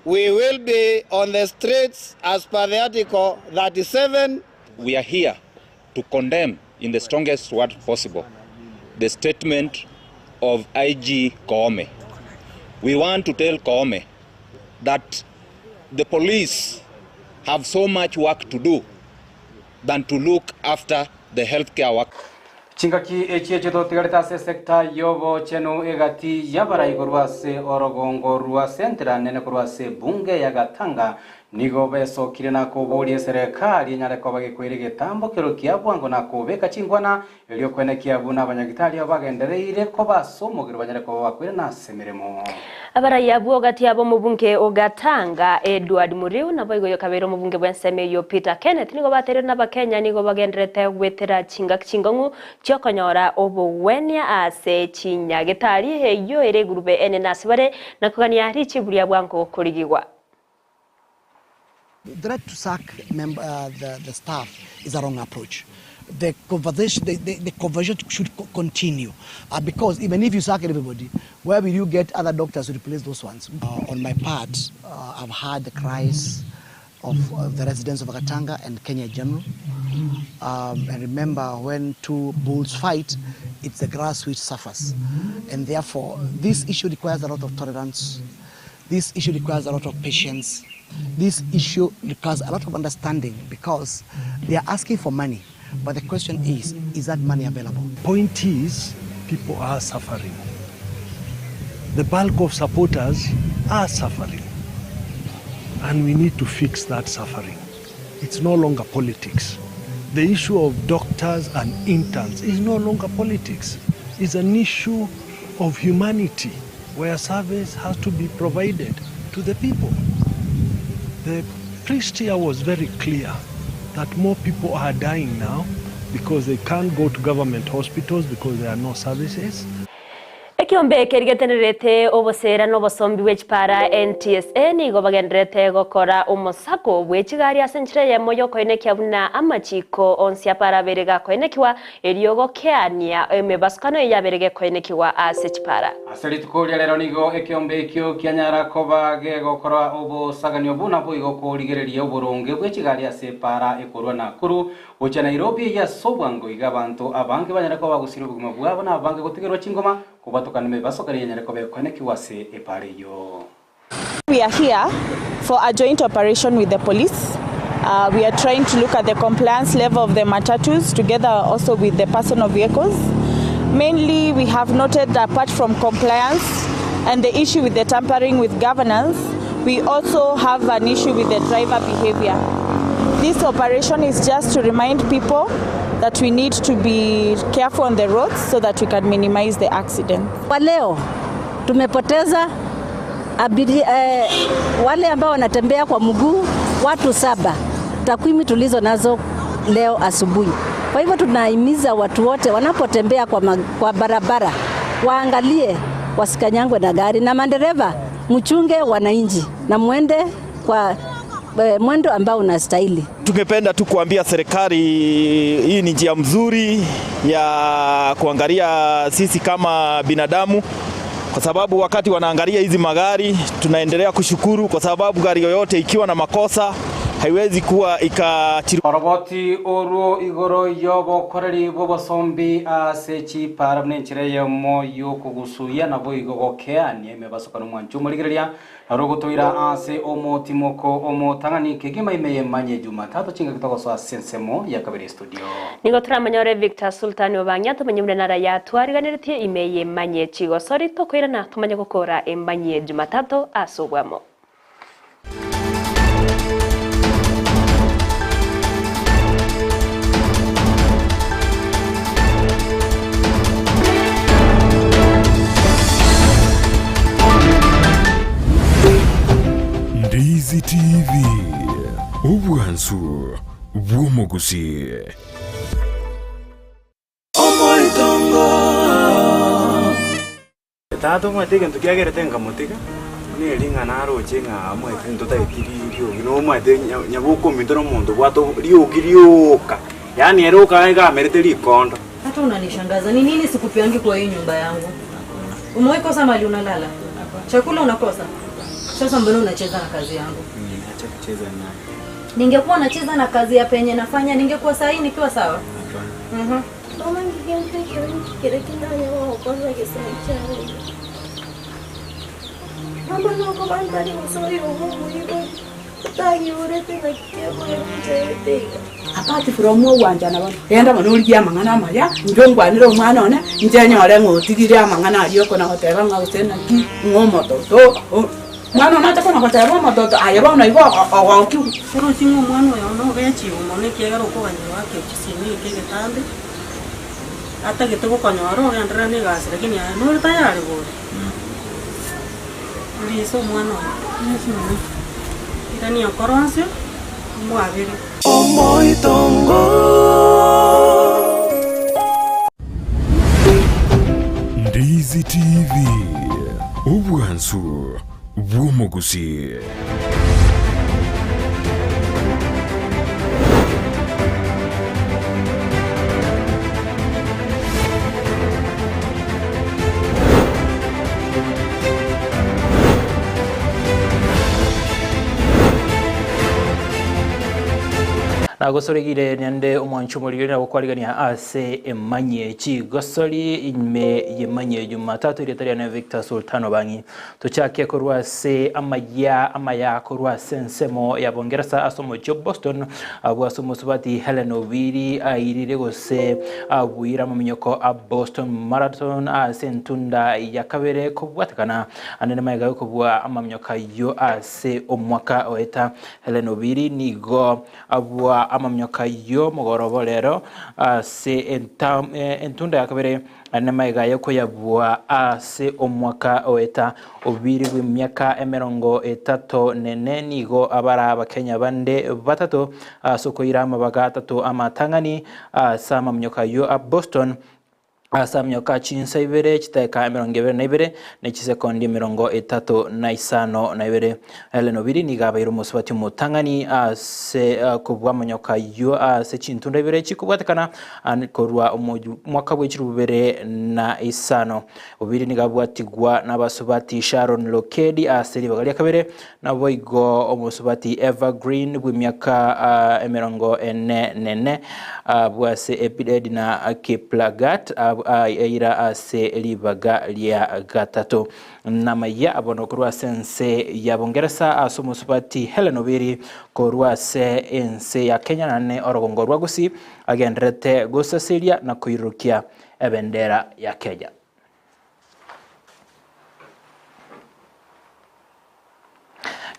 we will be on the streets as per the Article 37. We are here to condemn in the strongest word possible the statement of IG Koome. We want to tell Koome that the police have so much work to do than to look after the healthcare work. Chingaki echi echio totigarete ase esecta y'obochenu egati y'abarai korwa ase orogongo rwa Central nene korwa ase ebunge ya Gatanga nigo besokire na koboria eserekari enyare koba gekoira egetambo kero kia bwango na kobeka chinkwana erio kwenekia buna abanyagitari abo bagendereire koba ase omogiro banyare koba bakoirana ase emeremo. Abarai abwo gati yabo omobunge o Gatanga Edward Muriu nabo igo kabeire omobunge bw'ensemo eyo Peter Kenneth nigo bateire n'Abakenya nigo bagenderete gwetera chingaki chingong'u chiokonyora obogwenia ase chinyagitari eyo ere egurube enene ase bare na kogania richibu ria bwango korigigwa. The threat to sack the staff is a wrong approach. The conversation should continue because even if you sack everybody, where will you get other doctors to replace those ones? On my part, I've heard the cries of the residents of Gatanga and Kenya in general. And remember, when two bulls fight, it's the grass which suffers. And therefore, this issue requires a lot of tolerance. This issue requires a lot of patience. This issue requires a lot of understanding because they are asking for money. But the question is, is that money available? Point is, people are suffering. The bulk of supporters are suffering. And we need to fix that suffering. It's no longer politics. The issue of doctors and interns is no longer politics. It's an issue of humanity where service has to be provided to the people. The priest here was very clear that more people are dying now because they can't go to government hospitals because there are no services. Ekiombe kerigetenerete obosera n'obosombi bw'echipara NTSA nigo bagenderete gokora omosako bw'echigari ase enchera eyemo yokoenekia buna amachiko onsi apara abere gakoenekiwa erio gokeania emebasukano eyabere gekoenekiwa ase chipara. Ase rituko ria rero nigo ekiombe ekio kianyara koba gegokora obosaganio buna boigo korigereria oboronge bw'echigari ase epara ekorwa Nakuru gochia Nairobi ase obwango iga abanto abange banyare koba bagosira obogima bwabo na abange gotigerwa chingoma kobwatokana emebasukano enyare koba ekoenekiwa ase epara eyo. We are here for a joint operation with the police. We are trying to look at the compliance level of the matatus together also with the personal vehicles. Mainly we have noted apart from compliance and the issue with the tampering with governance, we also have an issue with the driver behavior. This operation is just to remind people that we need to be careful on the roads so that we can minimize the accidents. Kwa leo tumepoteza abiria, eh, wale ambao wanatembea kwa mguu watu saba, takwimu tulizo nazo leo asubuhi. Kwa hivyo tunahimiza watu wote wanapotembea kwa, kwa barabara waangalie wasikanyangwe na gari, na madereva mchunge wananchi na mwende kwa mwendo ambao unastahili. Tungependa tu kuambia serikali hii ni njia mzuri ya kuangalia sisi kama binadamu, kwa sababu wakati wanaangalia hizi magari tunaendelea kushukuru, kwa sababu gari yoyote ikiwa na makosa haiwezi kuwa ikachiriwa. Oroboti orwo igoro yobokoreri bw'obosombi ase chipara buna enchera eyemo yokogusuia nabo igo gokeania emebasokano mwancho omorigereria naro ogotoira ase omotimoko omotang'ani kegima ime yemanye Jumatatu chingaki togosoa ase ensemo ya kabere studio. Nigo toramanyore Victor Sultan Obang'ia tomenye buna nara yatwariganeretie ime yemanye chigosori tokoirana tomanye gokora emanye Jumatatu ase obwamo. Ndizi TV, obwansu bw'omogusi. Tata omanyete egento kiagerete nkamotiga, neri ng'a naroche ng'a omanyete ntotageti riogi, nomanyete nyaboka ominto na omonto obwate riogi rioka, yaani ere oka iga amerete rikondo. Hata unanishangaza. Ni nini sikupeangi kwa hii nyumba yangu? Umewahi kosa mali unalala? Chakula unakosa? Sasa mbona unacheza na kazi yangu? Acha kucheza naye. Ningekuwa nacheza na kazi ya penye nafanya, ningekuwa sahi nikiwa sawa. Mama Mama Apart from ogwanchana bono, genda mono origie amang'ana amaya, inche ongwanere omwana one, inche nyore ng'a otigire amang'ana aria okona goteba ng'a gose naki, ng'a omototo o mwana one ache kona goteba omototo aye bono igo ogokiwa. Oroche ng'a omwana oyo nogechiwe mono ekiagera okoganyerwa ake chisemi eke egetambe, atagete gokonyora ogenderere na egasi lakini aye nore tayari bori. Risa omwana oyo, irania okoro ase, omwabere. Omoitongo. Ndizi TV, obwansu bw'omogusi. Nagosoregire nende omwancho omorigeri nabo kwarigania ase emanye chigosori ime yemanye Jumatatu irieta riane Victor Sultan Obangi tochake korwa ase amaya amaya korwa ase ensemo ya Bongeresa ase omochie o Boston abwo ase omosubati Helen Obiri airire gose abwire amaminyoko a Boston Marathon ase entunda ya kabere kobwatekana ande maega yokobua amaminyoko aywo ase omwaka oeta Helen Obiri nigo abua amaminyoko aywo mogorobo rero ase entunda ya kabere ane maega yokoyabua ase omwaka oeta Obiri bwa emiaka emirongo etato nene nigo abara abakenya bande batato ase okoira amabaga atato amatang'ani ase amaminyoko aywo a Boston ase amaminyoko chinsa ibere chiteka emirongo ibere na ibere na chisekondi emirongo etato na isano na ibere. Helen Obiri nigo abaire omosubati omotang'ani ase kobua amaminyoko aywo ase chintunda ibere chikobwatekana korwa omwaka bwa echiro bibere na isano. Obiri nigo abwatigwa n'abasubati Sharon Lokedi ase ribaga ria kabere nabo igo omosubati Evergreen bwa emiaka emirongo ene nene bwase Edna Kiplagat eira ase ribaga ria gatato. Namaiya bono korwa ase ense ya Bongeresa ase omosubati Hellen Obiri korwa ase ense ya Kenya naende orogongo rwa Gusii agendererete gosaseria na koirurukia ebendera ya Kenya.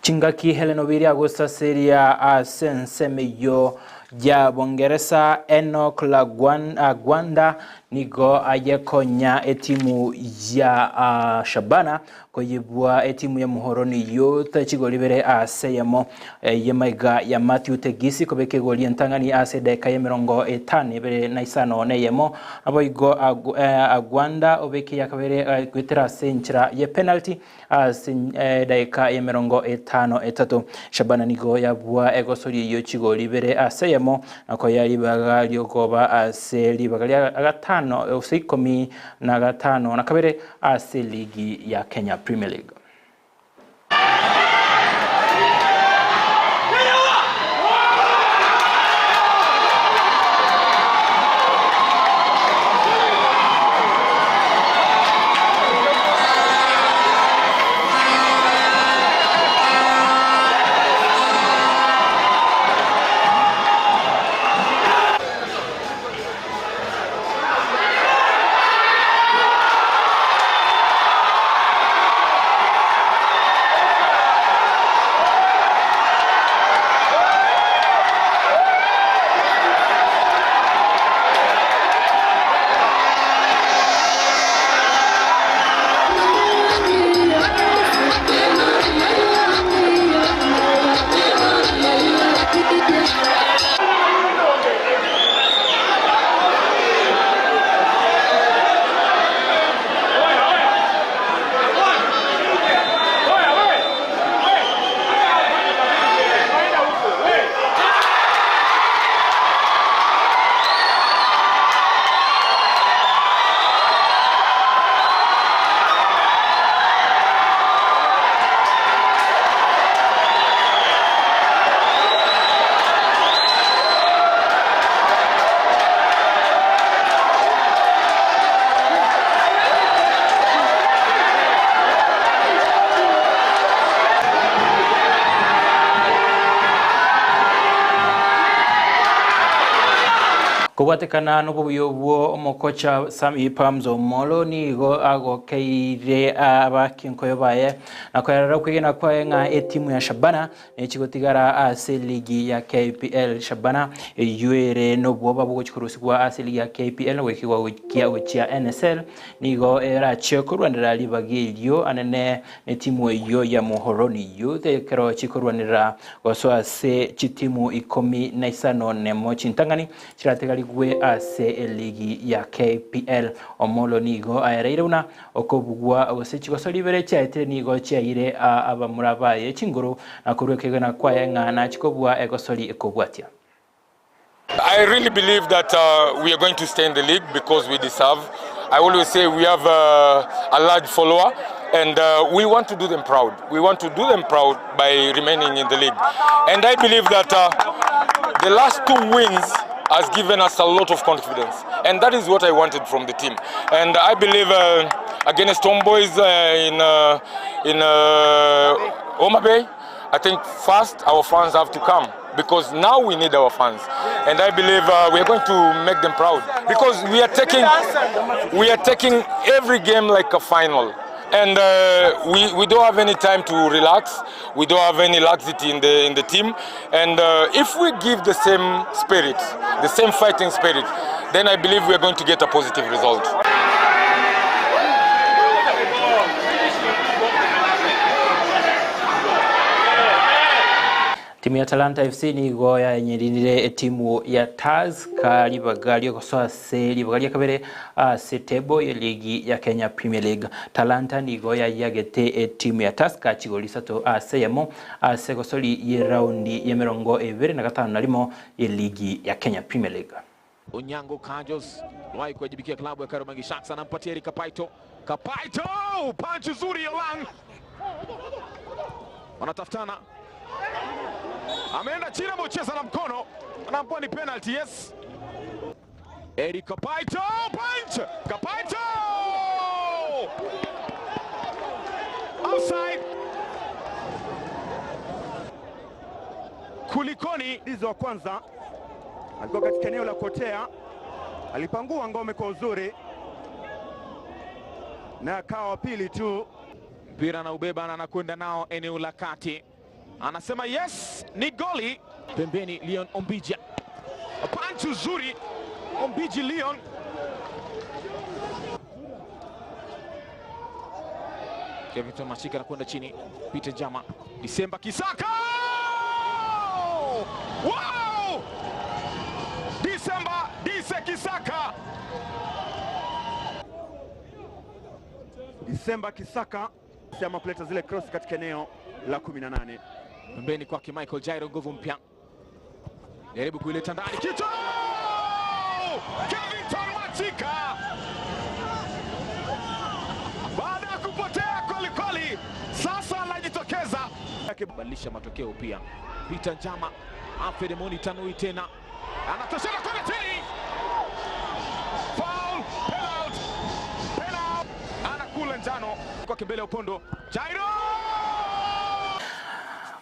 Chingaki Hellen Obiri agosaseria ase ensemo eyio ya Bongeresa Enock Lagwanda nigo ayekonya etimu ya Shabana koyebua etimu ya Muhoroni Youth chigori ibere ase eyemo y'emaiga ya Mathew Tegisi kobeka egori entang'ani ase edakika y'emerongo etano ebere na isano na eyemo naboigo Agwanda obeke eyakabere goetera ase enchera ye penalty Ase edaika y'emerongo etano etato, Shabana nigo yabua egosori eyio chigori ibere ase eyemo, na koyea ribaga ri'okoba ase ribaga ria gatano gose ikomi na gatano na kabere ase ligi ya Kenya Premier League. Kobwatekana nobobuya obwo, omokocha Sammy Pams Omollo nigo agokeire abakinkoyo baye na koerera okwegena kwaye ng'a etimu ya Shabana nechigotigara ase ligi ya KPL. Shabana eyio ere nobwoba bogochia korusigwa ase ligi ya KPL na goikigwa goikia gochia NSL nigo erachie korwanera ribaga erio anene netimu eyio ya Muhoroni Youth ekero chikorwanera gosoa ase chitimu ikomi na isano nemo chintang'ani chirategarigwe ase eligi ya KPL. Omollo nigo aereire buna okobugwa gose chigosori ibere chiaetire nigo chiaire abamura baye chinguru na korwa ekegena kwaye ng'a nachie kobua egosori ekobwatia. I really believe that uh, we are going to stay in the league because we deserve. I always say we have uh, a large follower and uh, we want to do them proud. We want to do them proud by remaining in the league. And I believe that uh, the last two wins has given us a lot of confidence. And that is what I wanted from the team. And I believe uh, against Homeboys uh, in, uh, in uh, Homa Bay, I think first our fans have to come because now we need our fans. And I believe uh, we are going to make them proud because we are taking, we are taking every game like a final. And uh, we, we don't have any time to relax. We don't have any laxity in the, in the team. And uh, if we give the same spirit, the same fighting spirit, then I believe we are going to get a positive result. Timu ya Talanta FC nigo yanyerinire etimu ya Tusker ribaga riogosoa ase ribaga ria kabere ase table ye ligi ya Kenya Premier League. Talanta nigo yayiagete etimu ya Tusker chigori isato ase eyemo ase gosori ye raundi ya emerongo ebere na gatano na rimo ye ligi ya Kenya Premier League. Onyango Kajos wahi kuwajibikia klabu ya Kariobangi Sharks, anampatia Eric Kapaito. Kapaito, punch nzuri ya Lang, wanatafutana, ameenda chini, ameucheza na mkono, anaambiwa ni penalty. Yes. Eric Kapaito, punch! Kapaito! Offside! Kulikoni? Dizo wa kwanza alikuwa katika eneo la kuotea, alipangua ngome kwa uzuri na akawa wa pili tu. Mpira anaubeba na anakwenda nao eneo la kati, anasema yes, ni goli. Pembeni Leon Ombija, panchi uzuri, Ombiji Leon. Kevin Mashika anakwenda chini, Peter Jama, Disemba Kisaka! Wow! Disemba Dise Kisaka Disemba Kisaka sema kuleta zile cross katika eneo la 18. Pembeni kwake Michael Jairo, nguvu mpya, jaribu kuileta ndani, kichwa! Kevington Machika baada ya kupotea kwelikweli, sasa anajitokeza badilisha matokeo pia. Peter Njama, Alfred Moni Tanui tena anatoshana kona chini, foul, penalty, penalty, anakula njano kwake mbele ya Opondo Jairo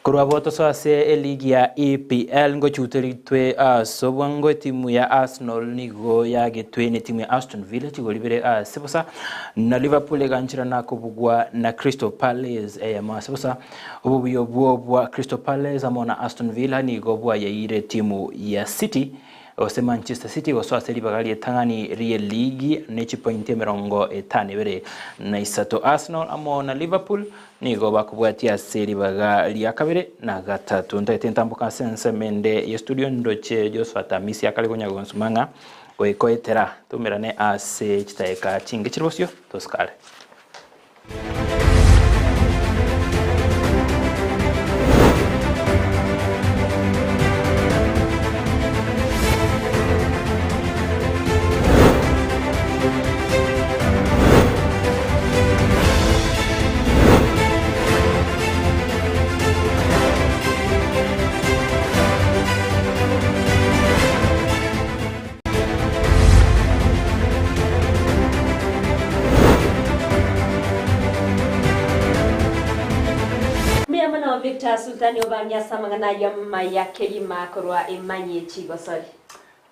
Korwa botoso ase eligi ya EPL ngochuteritwe ase obwango etimu ya Arsenal nigo yagetwe na etimu ya Aston Villa chigoribere ase bosa na Liverpool eganchera na kobugwa na Crystal Palace eyemo ase bosa obobuya obwo bwa Crystal Palace amo na Aston Villa nigo bwayeire timu ya City gose Manchester City gosoa ase ribaga rietang'ani rie ligi ne chipointi emerongo etano ebere na isato. Arsenal amo na Liverpool nigo bakobwatia ase ribaga ria kabere na gatatu. Ntaete ntamboka ase ensemo ende ya studio ndoche Josephat Amisi akare konya gonsuma ng'a goikoetera toumerane ase chidakika chinge chire bosio tosikare. Mbuya mono Victor Sultani obange ase amang'ana ayio amaya kegima korwa Emanyie Chigosori.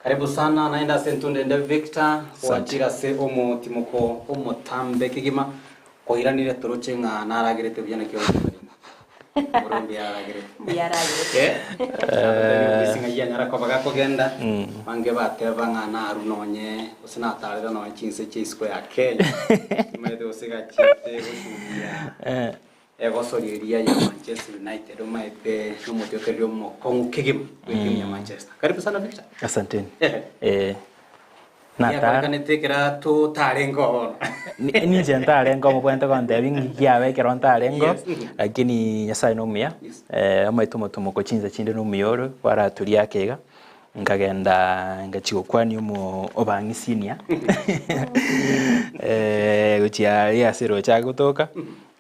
Karibu sana naende ase entunde ende Victor, Asante. gwachire ase omotimoko omotambe kegima, kwairanire toroche ng'a naragerete buya naki ogoteberigwa. Omorwoti mbuya aragerete. Mbuya aragerete. Eh, nagotebi obisi ng'ai anyara koba gakogenda, bange bateba ng'a narue nonye gose natarera nonye chinse chia isiko ya Kenya, timanyete gose gachiete goshuhudia egosoria eria ya Manchester United omaete nomotiokereri omokong'u kegima bw'etimu ya Manchester. Karibu sana Victor. Asanteni. Ehe. Eh, natara Yakorekanete ekera totarenge oo bono. Ninche ntarenge omobwente gontebia ng'iki kiabe ekero ntarenge Yes. lakini Nyasaye nomuya eh, omaete omotomoko chinsa chinde nomuya ore kwaraturia ake iga nkagenda ngachia gokwania omo obang'i senior eh, gochia aria ase eroche agotoka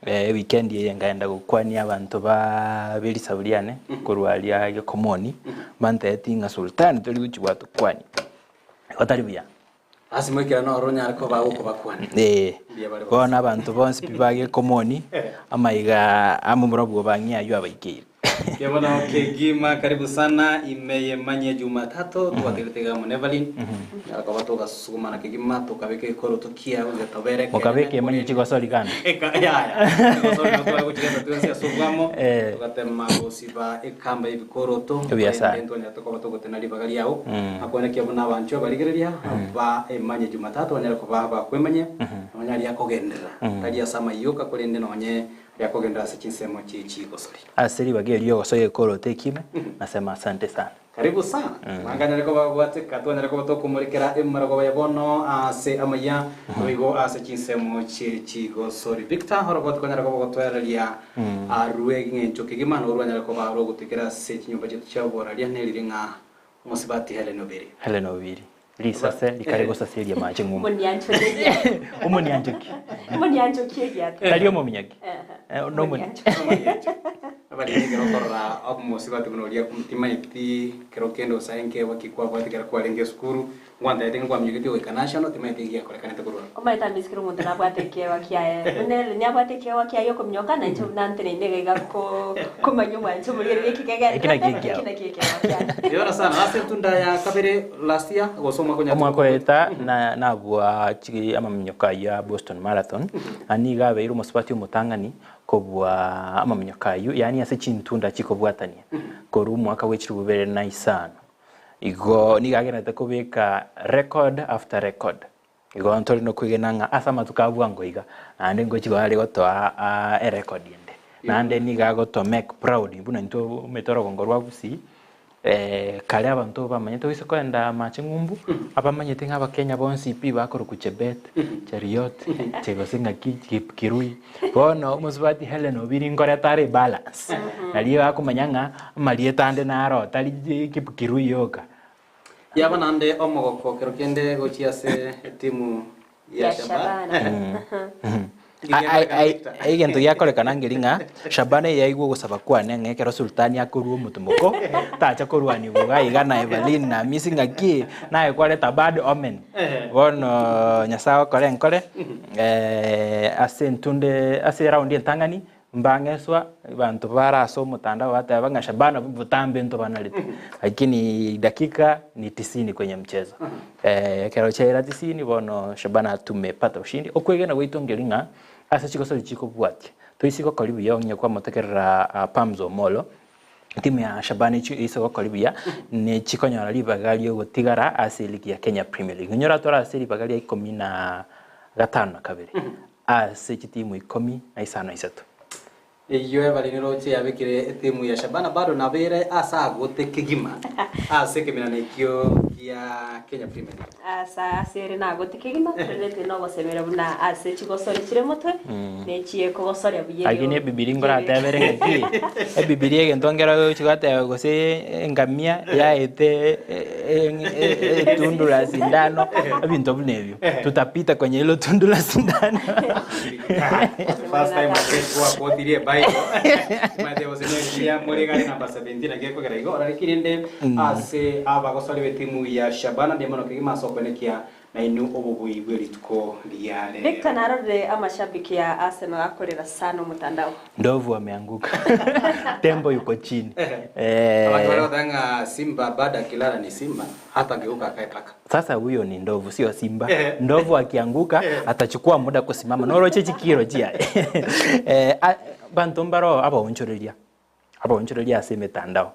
eh, ewikendi eye nkaenda gokwania abanto ba berisabu riane korwa aria gekomoni bantebetie ng'a Sultani tori gochia gwatokwania. Igo tari buya. Ase moikera noro onyare koba gokobakwania. Ee. Mbuya bare bonsi. Bono abanto bonsi pi bagekomoni, amaiga amomura bw'obang'e ayio abaikeire. Mbuya mono kegima, karibu sana ime yemanye Jumatatu twaterete iga amo na Evelyn. Nyara koba togasugumana kegima tokabeka ekoroto kiao getobere ekeene. Mokabeka emanye chigosori kando. Eka yaya. Chigosori nabo tware gochireta twensi ase obwamo, Eh. togatema gosiba ekamba y'ebikoroto, Ebuya sana. korende ntwanyarete koba togotena ribaga riao. Mm. Akwane buna abanchwa abarigereria ba emanye Jumatatu banyare koba bakwemanyia, nonya aria akogenderera, tari ase amayioka korende nonye aria akogenderera ase chinsemo chie chigosori. Ase ribaga erio ogosoa egekoroto ekime, nasema asante sana. Karibu sana. Manganyare koba gwateka twanyare koba tokomorekera emarogoba ya bono ase amaya boigo ase chinsemo chie chigosori. Victor orogote konyara koba gotwereria arue ng'encho kegima na orwanyare koba rogotekera ase chinyomba chiaito chia oboraria nerire ng'a omosibati Helen Obiri. Helen Obiri. Risase rikare gosaseria amache ng'umbu. Omonianchoki. Omonianchoki. Omonianchoki egiata. Tari omominyoki. Ehe. Nomoni. Abariri ekero okorora omosigati buna oria timanyeti kero kende osae nkeegwa ki kwabwate ekero kwarenge esukuru, ngwantaete ng'a kwaminyogeti goika national timanyeti eki giakorekanete korwa abwo. Omanyete amisike omonto nabwate ekeegwa kiaye, buna ere niabwate ekeegwa kiaye okominyoka, nainche buna nteneine iga iga ko komanya omwancho omoria riria eki Eki naki kegendererete, ekiao. eki naki ekeegwa kiane. Riora sana ase etunda ya kabere last year gose omwaka onyarete Omwaka oeta na nabua chi amaminyoko ayio a Boston Marathon, na nigo abeire omosubati omotang'ani kobua amaminyoko ayio, yaani ase chintunda chikobwatania korwa omwaka bwe chilifu bibere na isano. Igo nigo agendererete kobeka record after record. Igo ntore nokwegena ng'a ase amatuko a bwango iga, naende ngochi are gotoa erecord ende. Naende nigo agoto make proud buna intwe omanyete orogongo rwa Gusii, kare abanto bamanyete gose kogenda amache ng'umbu, abamanyete ng'a abakenya bonsi pi bakorokwa Chebet, Cheruiyot, che gose ng'aki Kipkirui. Bono omosubati Hellen Obiri nkoreta are ebalance, nario akomanya ng'a amarieta ande naro tari Kipkirui yoka. Yaba naende omogoko kero kende gochia ase etimu ya Ya Shabana. Shabana. Egento giakorekana nkeri ng'a Shabana yaigwa ogosaba kwane ng'a ekero Sultani akorua omotomoko tacha korwanigwa iga iga na Evelyn na Hamisi ng'aki naye kwareta bad omen. Bono Nyasaye okore nkore ase entunde ase eraundi entang'ani Mbang'eswa abanto bare ase omotandao bateba ng'a Shabana botambe ntobanarete, lakini dakika ni tisini kwenye mchezo. Ekero chiaira tisini bono Shabana tumepata ushindi. Okwegena gwaito nkeri ng'a ase chigosori chikobwatia toise gokori buya onye kwamotegerera Pams Omollo, timu ya Shabana echio eise gokori buya nechikonyora ribaga riogotigara ase eligi ya Kenya Premier League. Onyora tore ase ribaga ria ikomi na gatano na kabere. Ase chitimu ikomi na isano na isato. Eyio Evelyn Roche yabekire etimu ya Shabana bado nabo ere ase agote kegima ase ekeminana ekio gia Kenya Premier League. Ase ase ere nagote kegima, torendete nogosemeria buna ase chigosori chire motwe, nechie kogosoria buya Lakini erio ebibiri nkoratebere ng'aki, ebibiri egento nkero chigoteba gose engamia yaete etundu la sindano, ebinto buna ebio. Tutapita kwenye hilo tundu la sindano. First time gwakotirie Bible omanyete gose nekiya more gari number 17 naki ekogera igo lakini rende ase abagosori b'etimu ya Shabana mbuya mono kegima ase okwenekia nainwe obobui bwe rituko ria rero. Victor narorire amashabiki ya Arsenal akorera sana omotandao. Ndovu ameanguka. Tembo yuko chini. Abanto bare goteba ng'a Simba bado akilala ni Simba hatageuka akae paka. Sasa huyo ni ndovu sio simba. Ndovu akianguka atachukua muda kusimama noroche chikiro chiaye. Eh, a- banto mbaro abaonchoreria abaonchoreria ase emetandao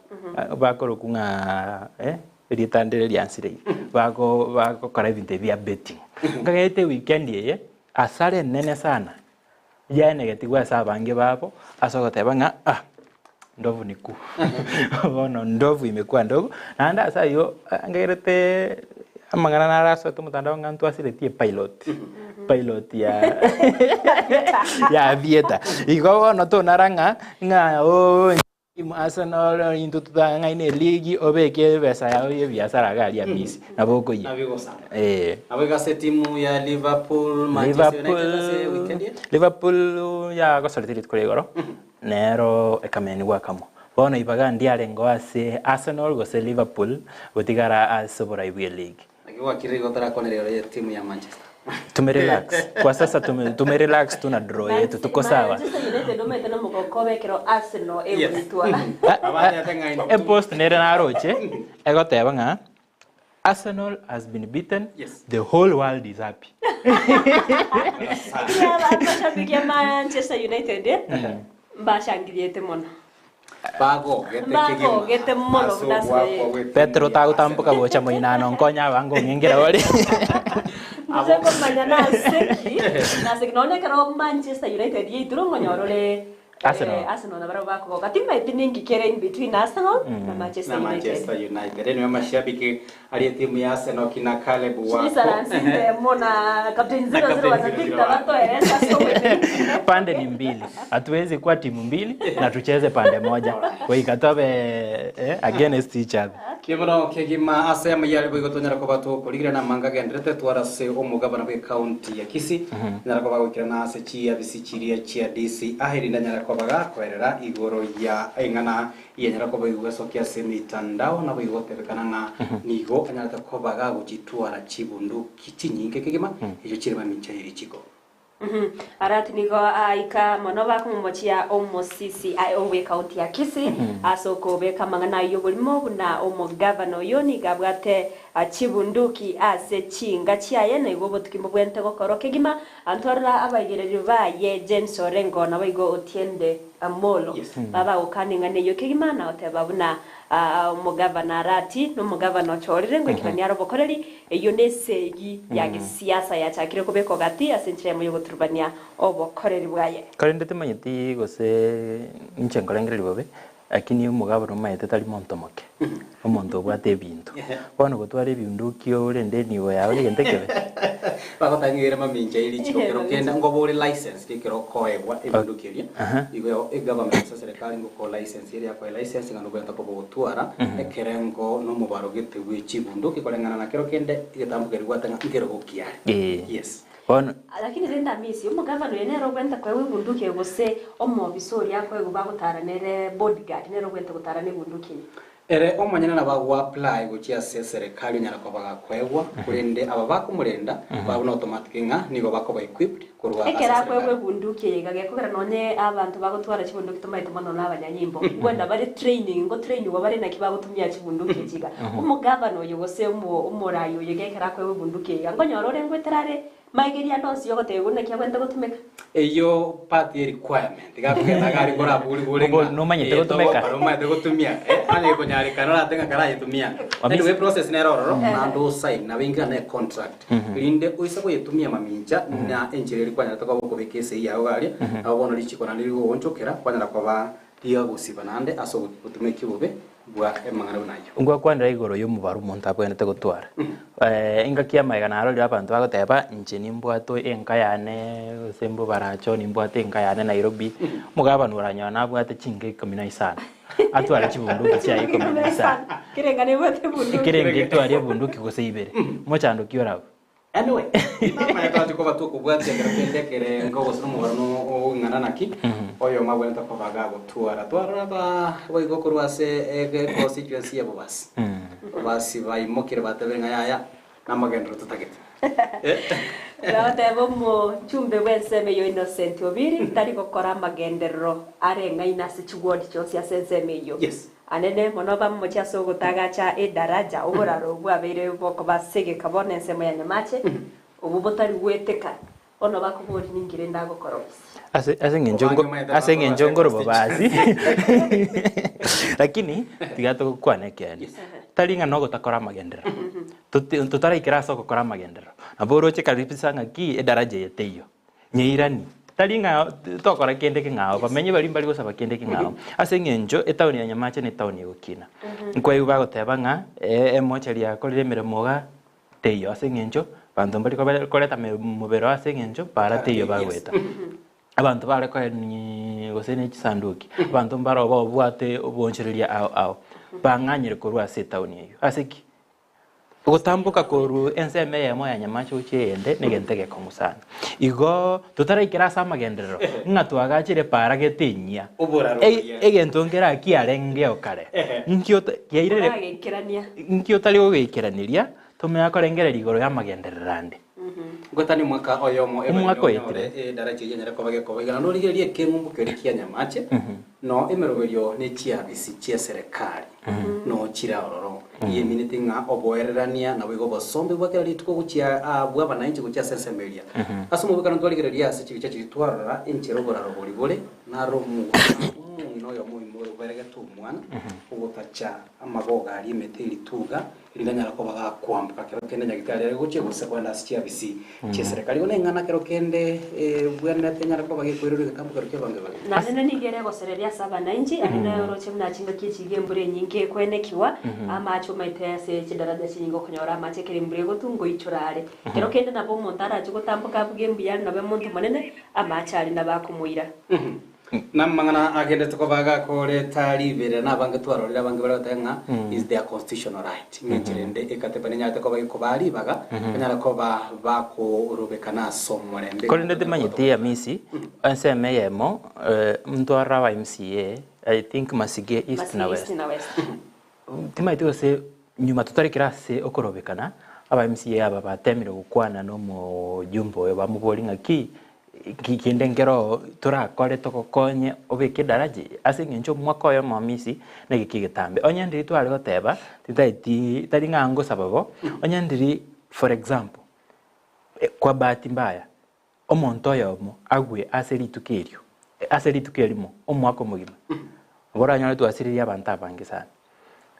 bakorokwa ng'a eh, erieta ndire riansire iga bako bagokora ebinto ebi bia betting. Nkagete weekend eye asara enene sana yaenegetigwe ase abange babo ase ogoteba ng'a ah ndovu ni kuu bono ndovu imekuwa ndogo naende ase ayio nkagerete amang'ana naro asoete omotandao ng'a ntwasiretie epilot pilot ya ya aviator igo bono tonara ng'a ng'a ooh Arsenal intwe totang'aine eligi obeke ebesa yao ya ebiasara iga aria Amisi nabo okoyia. Eh. Nabo iga ase etimu ya Liverpool, Manchester United ase weekend eye. Liverpool yagosorete rituko ria igoro nero ekamenigwa akamo. Bono ibaga ndiarengeo ase Arsenal gose Liverpool gotigara ase oborai bwe league. Naki gwakirire igo otarakwanera igoro y'etimu ya Manchester? Tumerelax kwa sasa tume tumerelax tu na draw yetu tuko sawa. Manchester United omanyete nomogoko obe ekero Arsenal egoitwa. Epost nere naroche egoteba ng'a Arsenal has been beaten, the whole world is happy. Amashabiki ya Manchester United mbashangiriete mono. Bagogete kegima Mbagogete mono ase buna ase ogoakwa gw'etimu Petero ya tagotamboka Arsenal. gocha moinano nkonye abange ong'engera ore. Nse komanya nase ki, nase ki nonya ekero Manchester United yaitirwe ngonyora ore. Arsenal. Eh, Arsenal nabo bakogoka. Timaeti ninki kere in between Arsenal na Manchester na United. Manchester United. Anyway, mashabiki aria timu ya Arsenal kina Caleb wako. Chisaransi mona Captain Na 00 Captain watapita 00. watoeleza so pande ni mbili hatuwezi kuwa timu mbili na tucheze pande moja waikatobe eh, against each other Kibono kegima ase amayari boigo tonyara koba tukorigire na manga genderete twarase omugabana bwe county ya Kisii nyara koba gwikira ase chiabisi chiria chia DC ahirinda nyara koba gakoerera igoro ya eng'ana ya nyara koba igwesokia ase mitandao nabo igotebekana ng'a nigo anyarete koba gagochitwara chibunduki chinyinge kegima echo chire mamincha eri chiko. Arati nigo aika mono bakomomochia omosisi owe county ya Kisii ase okobeka amang'ana aywo oborimo buna omogavana oyo nigo abwate chibunduki ase chinga chiaye na igo obotuki mbobwente gokora kegima antwarora abaigererio baye James Orengo nabo igo Otiende Amolo babagokana eyo kegima na oteba buna omogavana arati na omogavana ochorire ngoikerania are obokoreri eyo na esegi ya gesiasa yachakire kobekwa gati ase enchera emo yogoturubania obokoreri bwaye. Korende timanyeti gose inche nkorengereria bobe lakini omogabana omaete tari monto moke omonto obwate ebinto bono gotwara ebinduki orende enibo yawe negento ekebe. Bagotang'eire mamincha eri chiko kero kenda ngobore license rikero koegwa ebinduki eria igo egovernment ase serikali ngoko license eri yakoe license ng'a nobwenta koba gotwara ekerengo na omobaro gete bwe chibunduki koreng'ana na kero kende egetambo keria gwate ng'a nkerogo kiare. Yes. Bono Lakini rende amisi omogavana oyo nere obwente koewa ebunduki gose omobisa oria akoegwa bagotara nere bodyguard nere obwente gotara na ebunduki eye. Ere omonyene nabo agoapply gochia ase serikali onyara koba gakoegwa korende aba bakomorenda babuna automatic ng'a nigo bakoba equipped korwa ase Ekero akoegwa serikali. Ebunduki eye iga gekogera nonye abanto bagotwara chibunduki tomaete mono na abanyanyimbo kwenda bare training ngo trainiwa bare naki bagotumia chibunduki echi iga omogavana oyo gose omorai oyo gekero akoegwa ebunduki eye iga nkonyora ore ngoetera are maigeria ande onsi yogotebigwa naki abwenerete gotumeka. Eyo part ye requirement gakogenda gari korabori bore Obo nomanyete gotumeka. Nomanyete gotumia anye konyarekana orate ng'a karayetumia. Anyway, process nere ororo naende osign nabo inga na contract rinde oise goyetumia mamincha na enchera eri kwanyarete koba okobeka esei yago garia nabo bono richiko naende rigogoonchokera kwanyara koba rigagosiba naende ase obotumeki obobe bwa emang'ana buna ayio. Ngwakwanera igoro y'omobaro omonto abwenerete gotwara. Engaki y'amaiga narorire abanto bagoteba inche nimbwate enka yane gose mbobaracho nimbwate enka yane Nairobi, omogabana oranyora nabwate chinka ikomi na isano, atware chibunduki chiaye ikomi na isano. Kerenga nebwate ebunduki. Ekerenge etware ebunduki gose ibere, mochando ki orabwo? Anyway, namanya twachi koba tokobwatia ekero kende ekerengo gose nomogoro no ong'ana naki oyomo abwenerete koba gagotwara twarora ba boigo korwa ase ege constituency ya Bobasi. Bobasi baimokire batebire ng'a yaya namagenderero totagete. Bagoteba omochumbe bw'ensemo eyio Innocent Obiri tari gokora amagenderero areng'aine ase chiward chionsi ase ensemo eyio. Anene mono bamomochie ase ogotagacha edaraja, oboraro obwo bwabeire bokoba ase egeka bono ensemo ya Nyamache, obwo botari gweteka. Bono bakoboria ninki rende agokora obisi. Ase ase eng'encho Obange ngo omanyete ase eng'encho bakorosia nkoroba basi lakini tiga togokwana ekeene tari ng'a nogotakora amagenderero Tote totaraikera ase ogokora amagenderero nabo oroche kabisa ng'aki edaraja eye teiyo nyeirani tari ng'a tokora kende keng'ao bamenye baria mbari gosaba kende keng'ao ase eng'encho etown ya Nyamache na etown egokina nkwaigwa bagoteba ng'a emochari yakorire emeremo igaa teiyo ase eng'encho abanto mbari kobe koreta mobere oo ase eng'encho bara teiyo bagoeta. Abanto bare koeni gose ne chisanduki, abanto mbare obwate oboonchoreria ao ao, bang'anyire korwa ase etown eyio. Ase ki? Ogotamboka korwa ensemo eyemo ya Nyamache gochia eyende negento egekong'u sana. Igo totaraikera ase amagenderero ng'a twagachire para gete enyia. Oboraro buya. Egento nkera kiarengeo kare. Nki ota kiairire Orageikerania. nki otari gogeikeraneria tomenya korengereria igoro y'amagenderero ande. Ngotani omwaka oyomo Omwaka ebere oetire. onyore edaraja eyio enyare koba gekoba igana norigererie ekeng'umbu keria kia Nyamache no emeroberio ne chiabisi chia eserekari no chire ororo yemineti ng'a oboererania nabo igo obosombe bwa kera rituko gochia bwa abananchi gochia ase ensemo eria ase omobwekano twarigereria ase chibicha chiria twarora enchera oboraro bori bore naro omong'ina oyomo oimoberegetwe. Obwate omwana, ogotacha amagogo aria emete erituga, erinde anyare koba gakwamboka kero kende nyagitari are gochia gose kogenda ase chiafisi chi'eserekari. Igo neng'ana kero kende ebwenerete enyare koba gekoirerwa egetambo kero ki'abange bare. Naende nigo ere gosereria ase abananchi, aria noroche buna chingaki echi iga embura enyinge ekwenekigwa, amache omaete ase chidaraja chinyinge okonyora amache ekero embura egotwa ngoichora are. Kero kende nabo omonto arache gotamboka abuge mbuya are nabe omonto omonene, amache aria nabo akomoira. Namang'ana agenderete koba agakoreta riberera na abange twarorire abange baria bagoteba ng'a is their constitutional right ng'a enchera ende ekatiba nenyarete koba gekobaa ribaga banyare koba bakorobekana ase omorembe. Korende timanyeti Hamisi, ensemo eyemo ntwarora aba MCA, I think Masige East na West. Timanyeti gose nyuma totarekire ase okorobekana, aba MCA aba batemire gokwana na omojumbe oyo bamoborie ng'aki ki kende nkero torakore togokonye obeke edaraja eye ase eng'encho omwaka oyomo Hamisi na egeki egetambe. Onye ndiri tware goteba titaeti tari ng'a ngosaba bo, onye ndiri for example, kwa bahati mbaya Omonto oyomo agwe ase rituko erio, ase rituko erimo, omwaka omogima, nabo oranyore twasiririe abanto abange sana.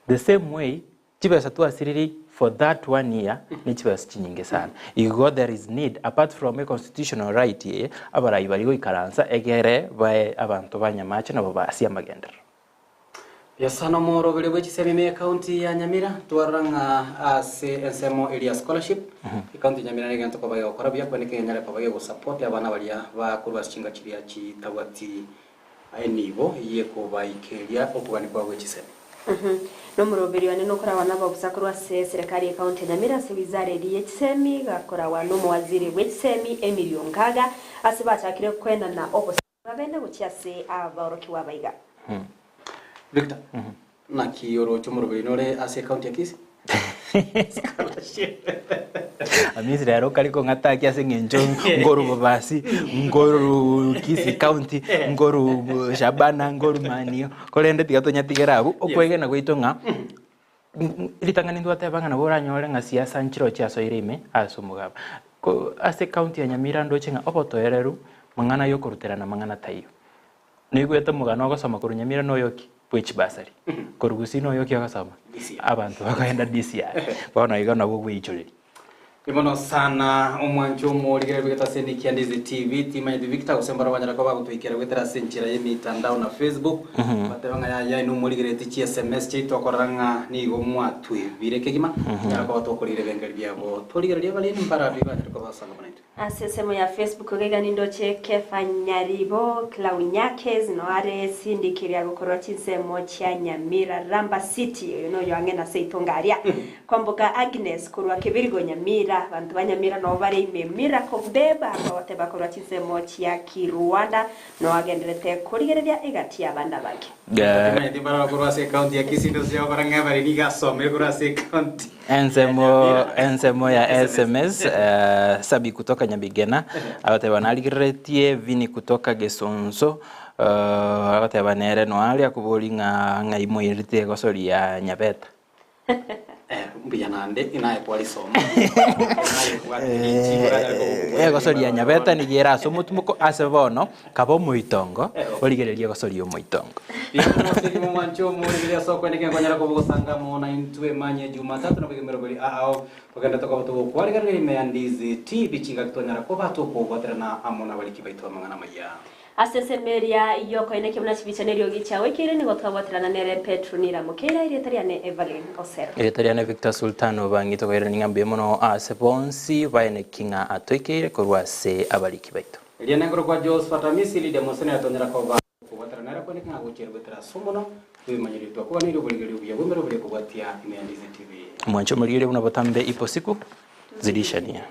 The same way, chibesa twasiririe for that one year ne chibesa chinyinge sana. Igo there is need, apart from a constitutional right eye, abarai baria goikaransa egere bae abanto ba Nyamache nabo basie amagenderero. Biasana omoroberi bwe chisemi ime y'ecounty ya Nyamira twarora ng'a ase ensemo eria ya scholarship ecounty ya Nyamira negento koba gegokora buya korende kenyare koba gegosupport abana baria bakorwa ase chinga chiria chitabwati enibo yekobaikeria okogania kwabo gwe chisemi. Nomoroberi one nokorawa nababusa korwa ase eserekari y'ecounty ya Nyamira ase wizara eria ye chisemi gakorawa nomowaziri bwe chisemi Emily Ongaga ase bachakire koenana obosemi Babende gochia ase aborokigwa abaiga. Victor, naki oroche omoroberi nore ase ecounty ya Kisii? Scholarship. Hamisi rero okari kong'ataki ase eng'encho ngoru Bobasi, ngoru Kisii County, ngoru Shabana, ngoru Manio, korende tiga tonyatigere abwo, okwegena gwaito ng'a ritang'ani ntwateba ng'a nabo oranyore ng'a siasa nchire ochiasoire ime ase omogaba. Ko ase ecounty ya Nyamira ndoche ng'a obotoereru mang'ana ya okoruterana mang'ana taiyo. Noigwete omogano ogosoma korwa Nyamira noyo ki? Bwe chibasari. Korwa Gusii noyo ki ogosoma? Abanto bakoenda DCI. Bono igo nabwo bweichoreria. Bono sana omwancho omorigereria bwegete ase Nicky and Easy TV, timanyeti Victor gose mbaro banyare koba bagotoikera goetera ase enchera y'emitandao na Facebook, bateba ng'a yaya inwe morigereretie chi sms chiaito okorora ng'a nigo mwatwebire kegima, tonyare koba tokorigereria ebengeri biabo. Torigereria abareni mbarabi banyare koba basanga buna intwe. Ase ensemo ya Facebook iga iga nindoche Kefa Nyaribo, Clau Nyakes, noare Cindy Kiriago korwa chinsemo chia Nyamira Ramba City, oyo noyo ang'e na seito ngaria. Kwamboka Agnes korwa Kebirigo Nyamira, abanto ba Nyamira nabo bare ime Miracle Beba bagoteba korwa chinsemo chia Kirwanda noagenderete korigereria egati y'abana bake. Timanyeti mbaraba korwa ase ecounty ya Kisii ndose okora ng'a ebare nigo asomire korwa ase ecounty. Ensemo ensemo ya sms eh, Sabi kutoka Nyabigena agoteba narigereretie Vini kutoka Gesonso eh, agoteba nere noaria akobori ng'a ng'ai moirete egosori ya Nyabeta. Mbuya nande naye kwarisoma. Egosori ya Nyabeta nigo ere ase omotumoko ase bono Kaba omoitongo, origererie gosoria omoitongo. Riamoseria omwanche omorigereria ase okweneka enkonyera koba ogosanga amo naintwe manye Jumatatu na bwegima eroberi ao togende tokoba togokwarigereria ime ya Ndizi TV chingaki twanyara koba tokobwaterana amo nabariki baito amang'ana amaya. Ase ensemo eria y'okoenekia buna chibicha na eriogi chiagoikeire, nigo twabwaterana nere Petro Niramokeira, erieta riane Evelyn Osero. Erieta riane Victor Sultan Obangi, tokoirania ng'a mbuya mono ase bonsi baeneki ng'a atoikeire korwa ase abariki baito. Erio nengoro kwa Josphat Amisi, Lydia Mose nere tonyara koba okobwatana nere kweneke ng'a gochia goetera ase omonwa bw'ebimanyererio twakoganirie oborigereria obuya bw'emeroberi ekobwatia ime ya Ndizi TV. Mwanche omorigereria buna botambe ipo siku zidisha nia.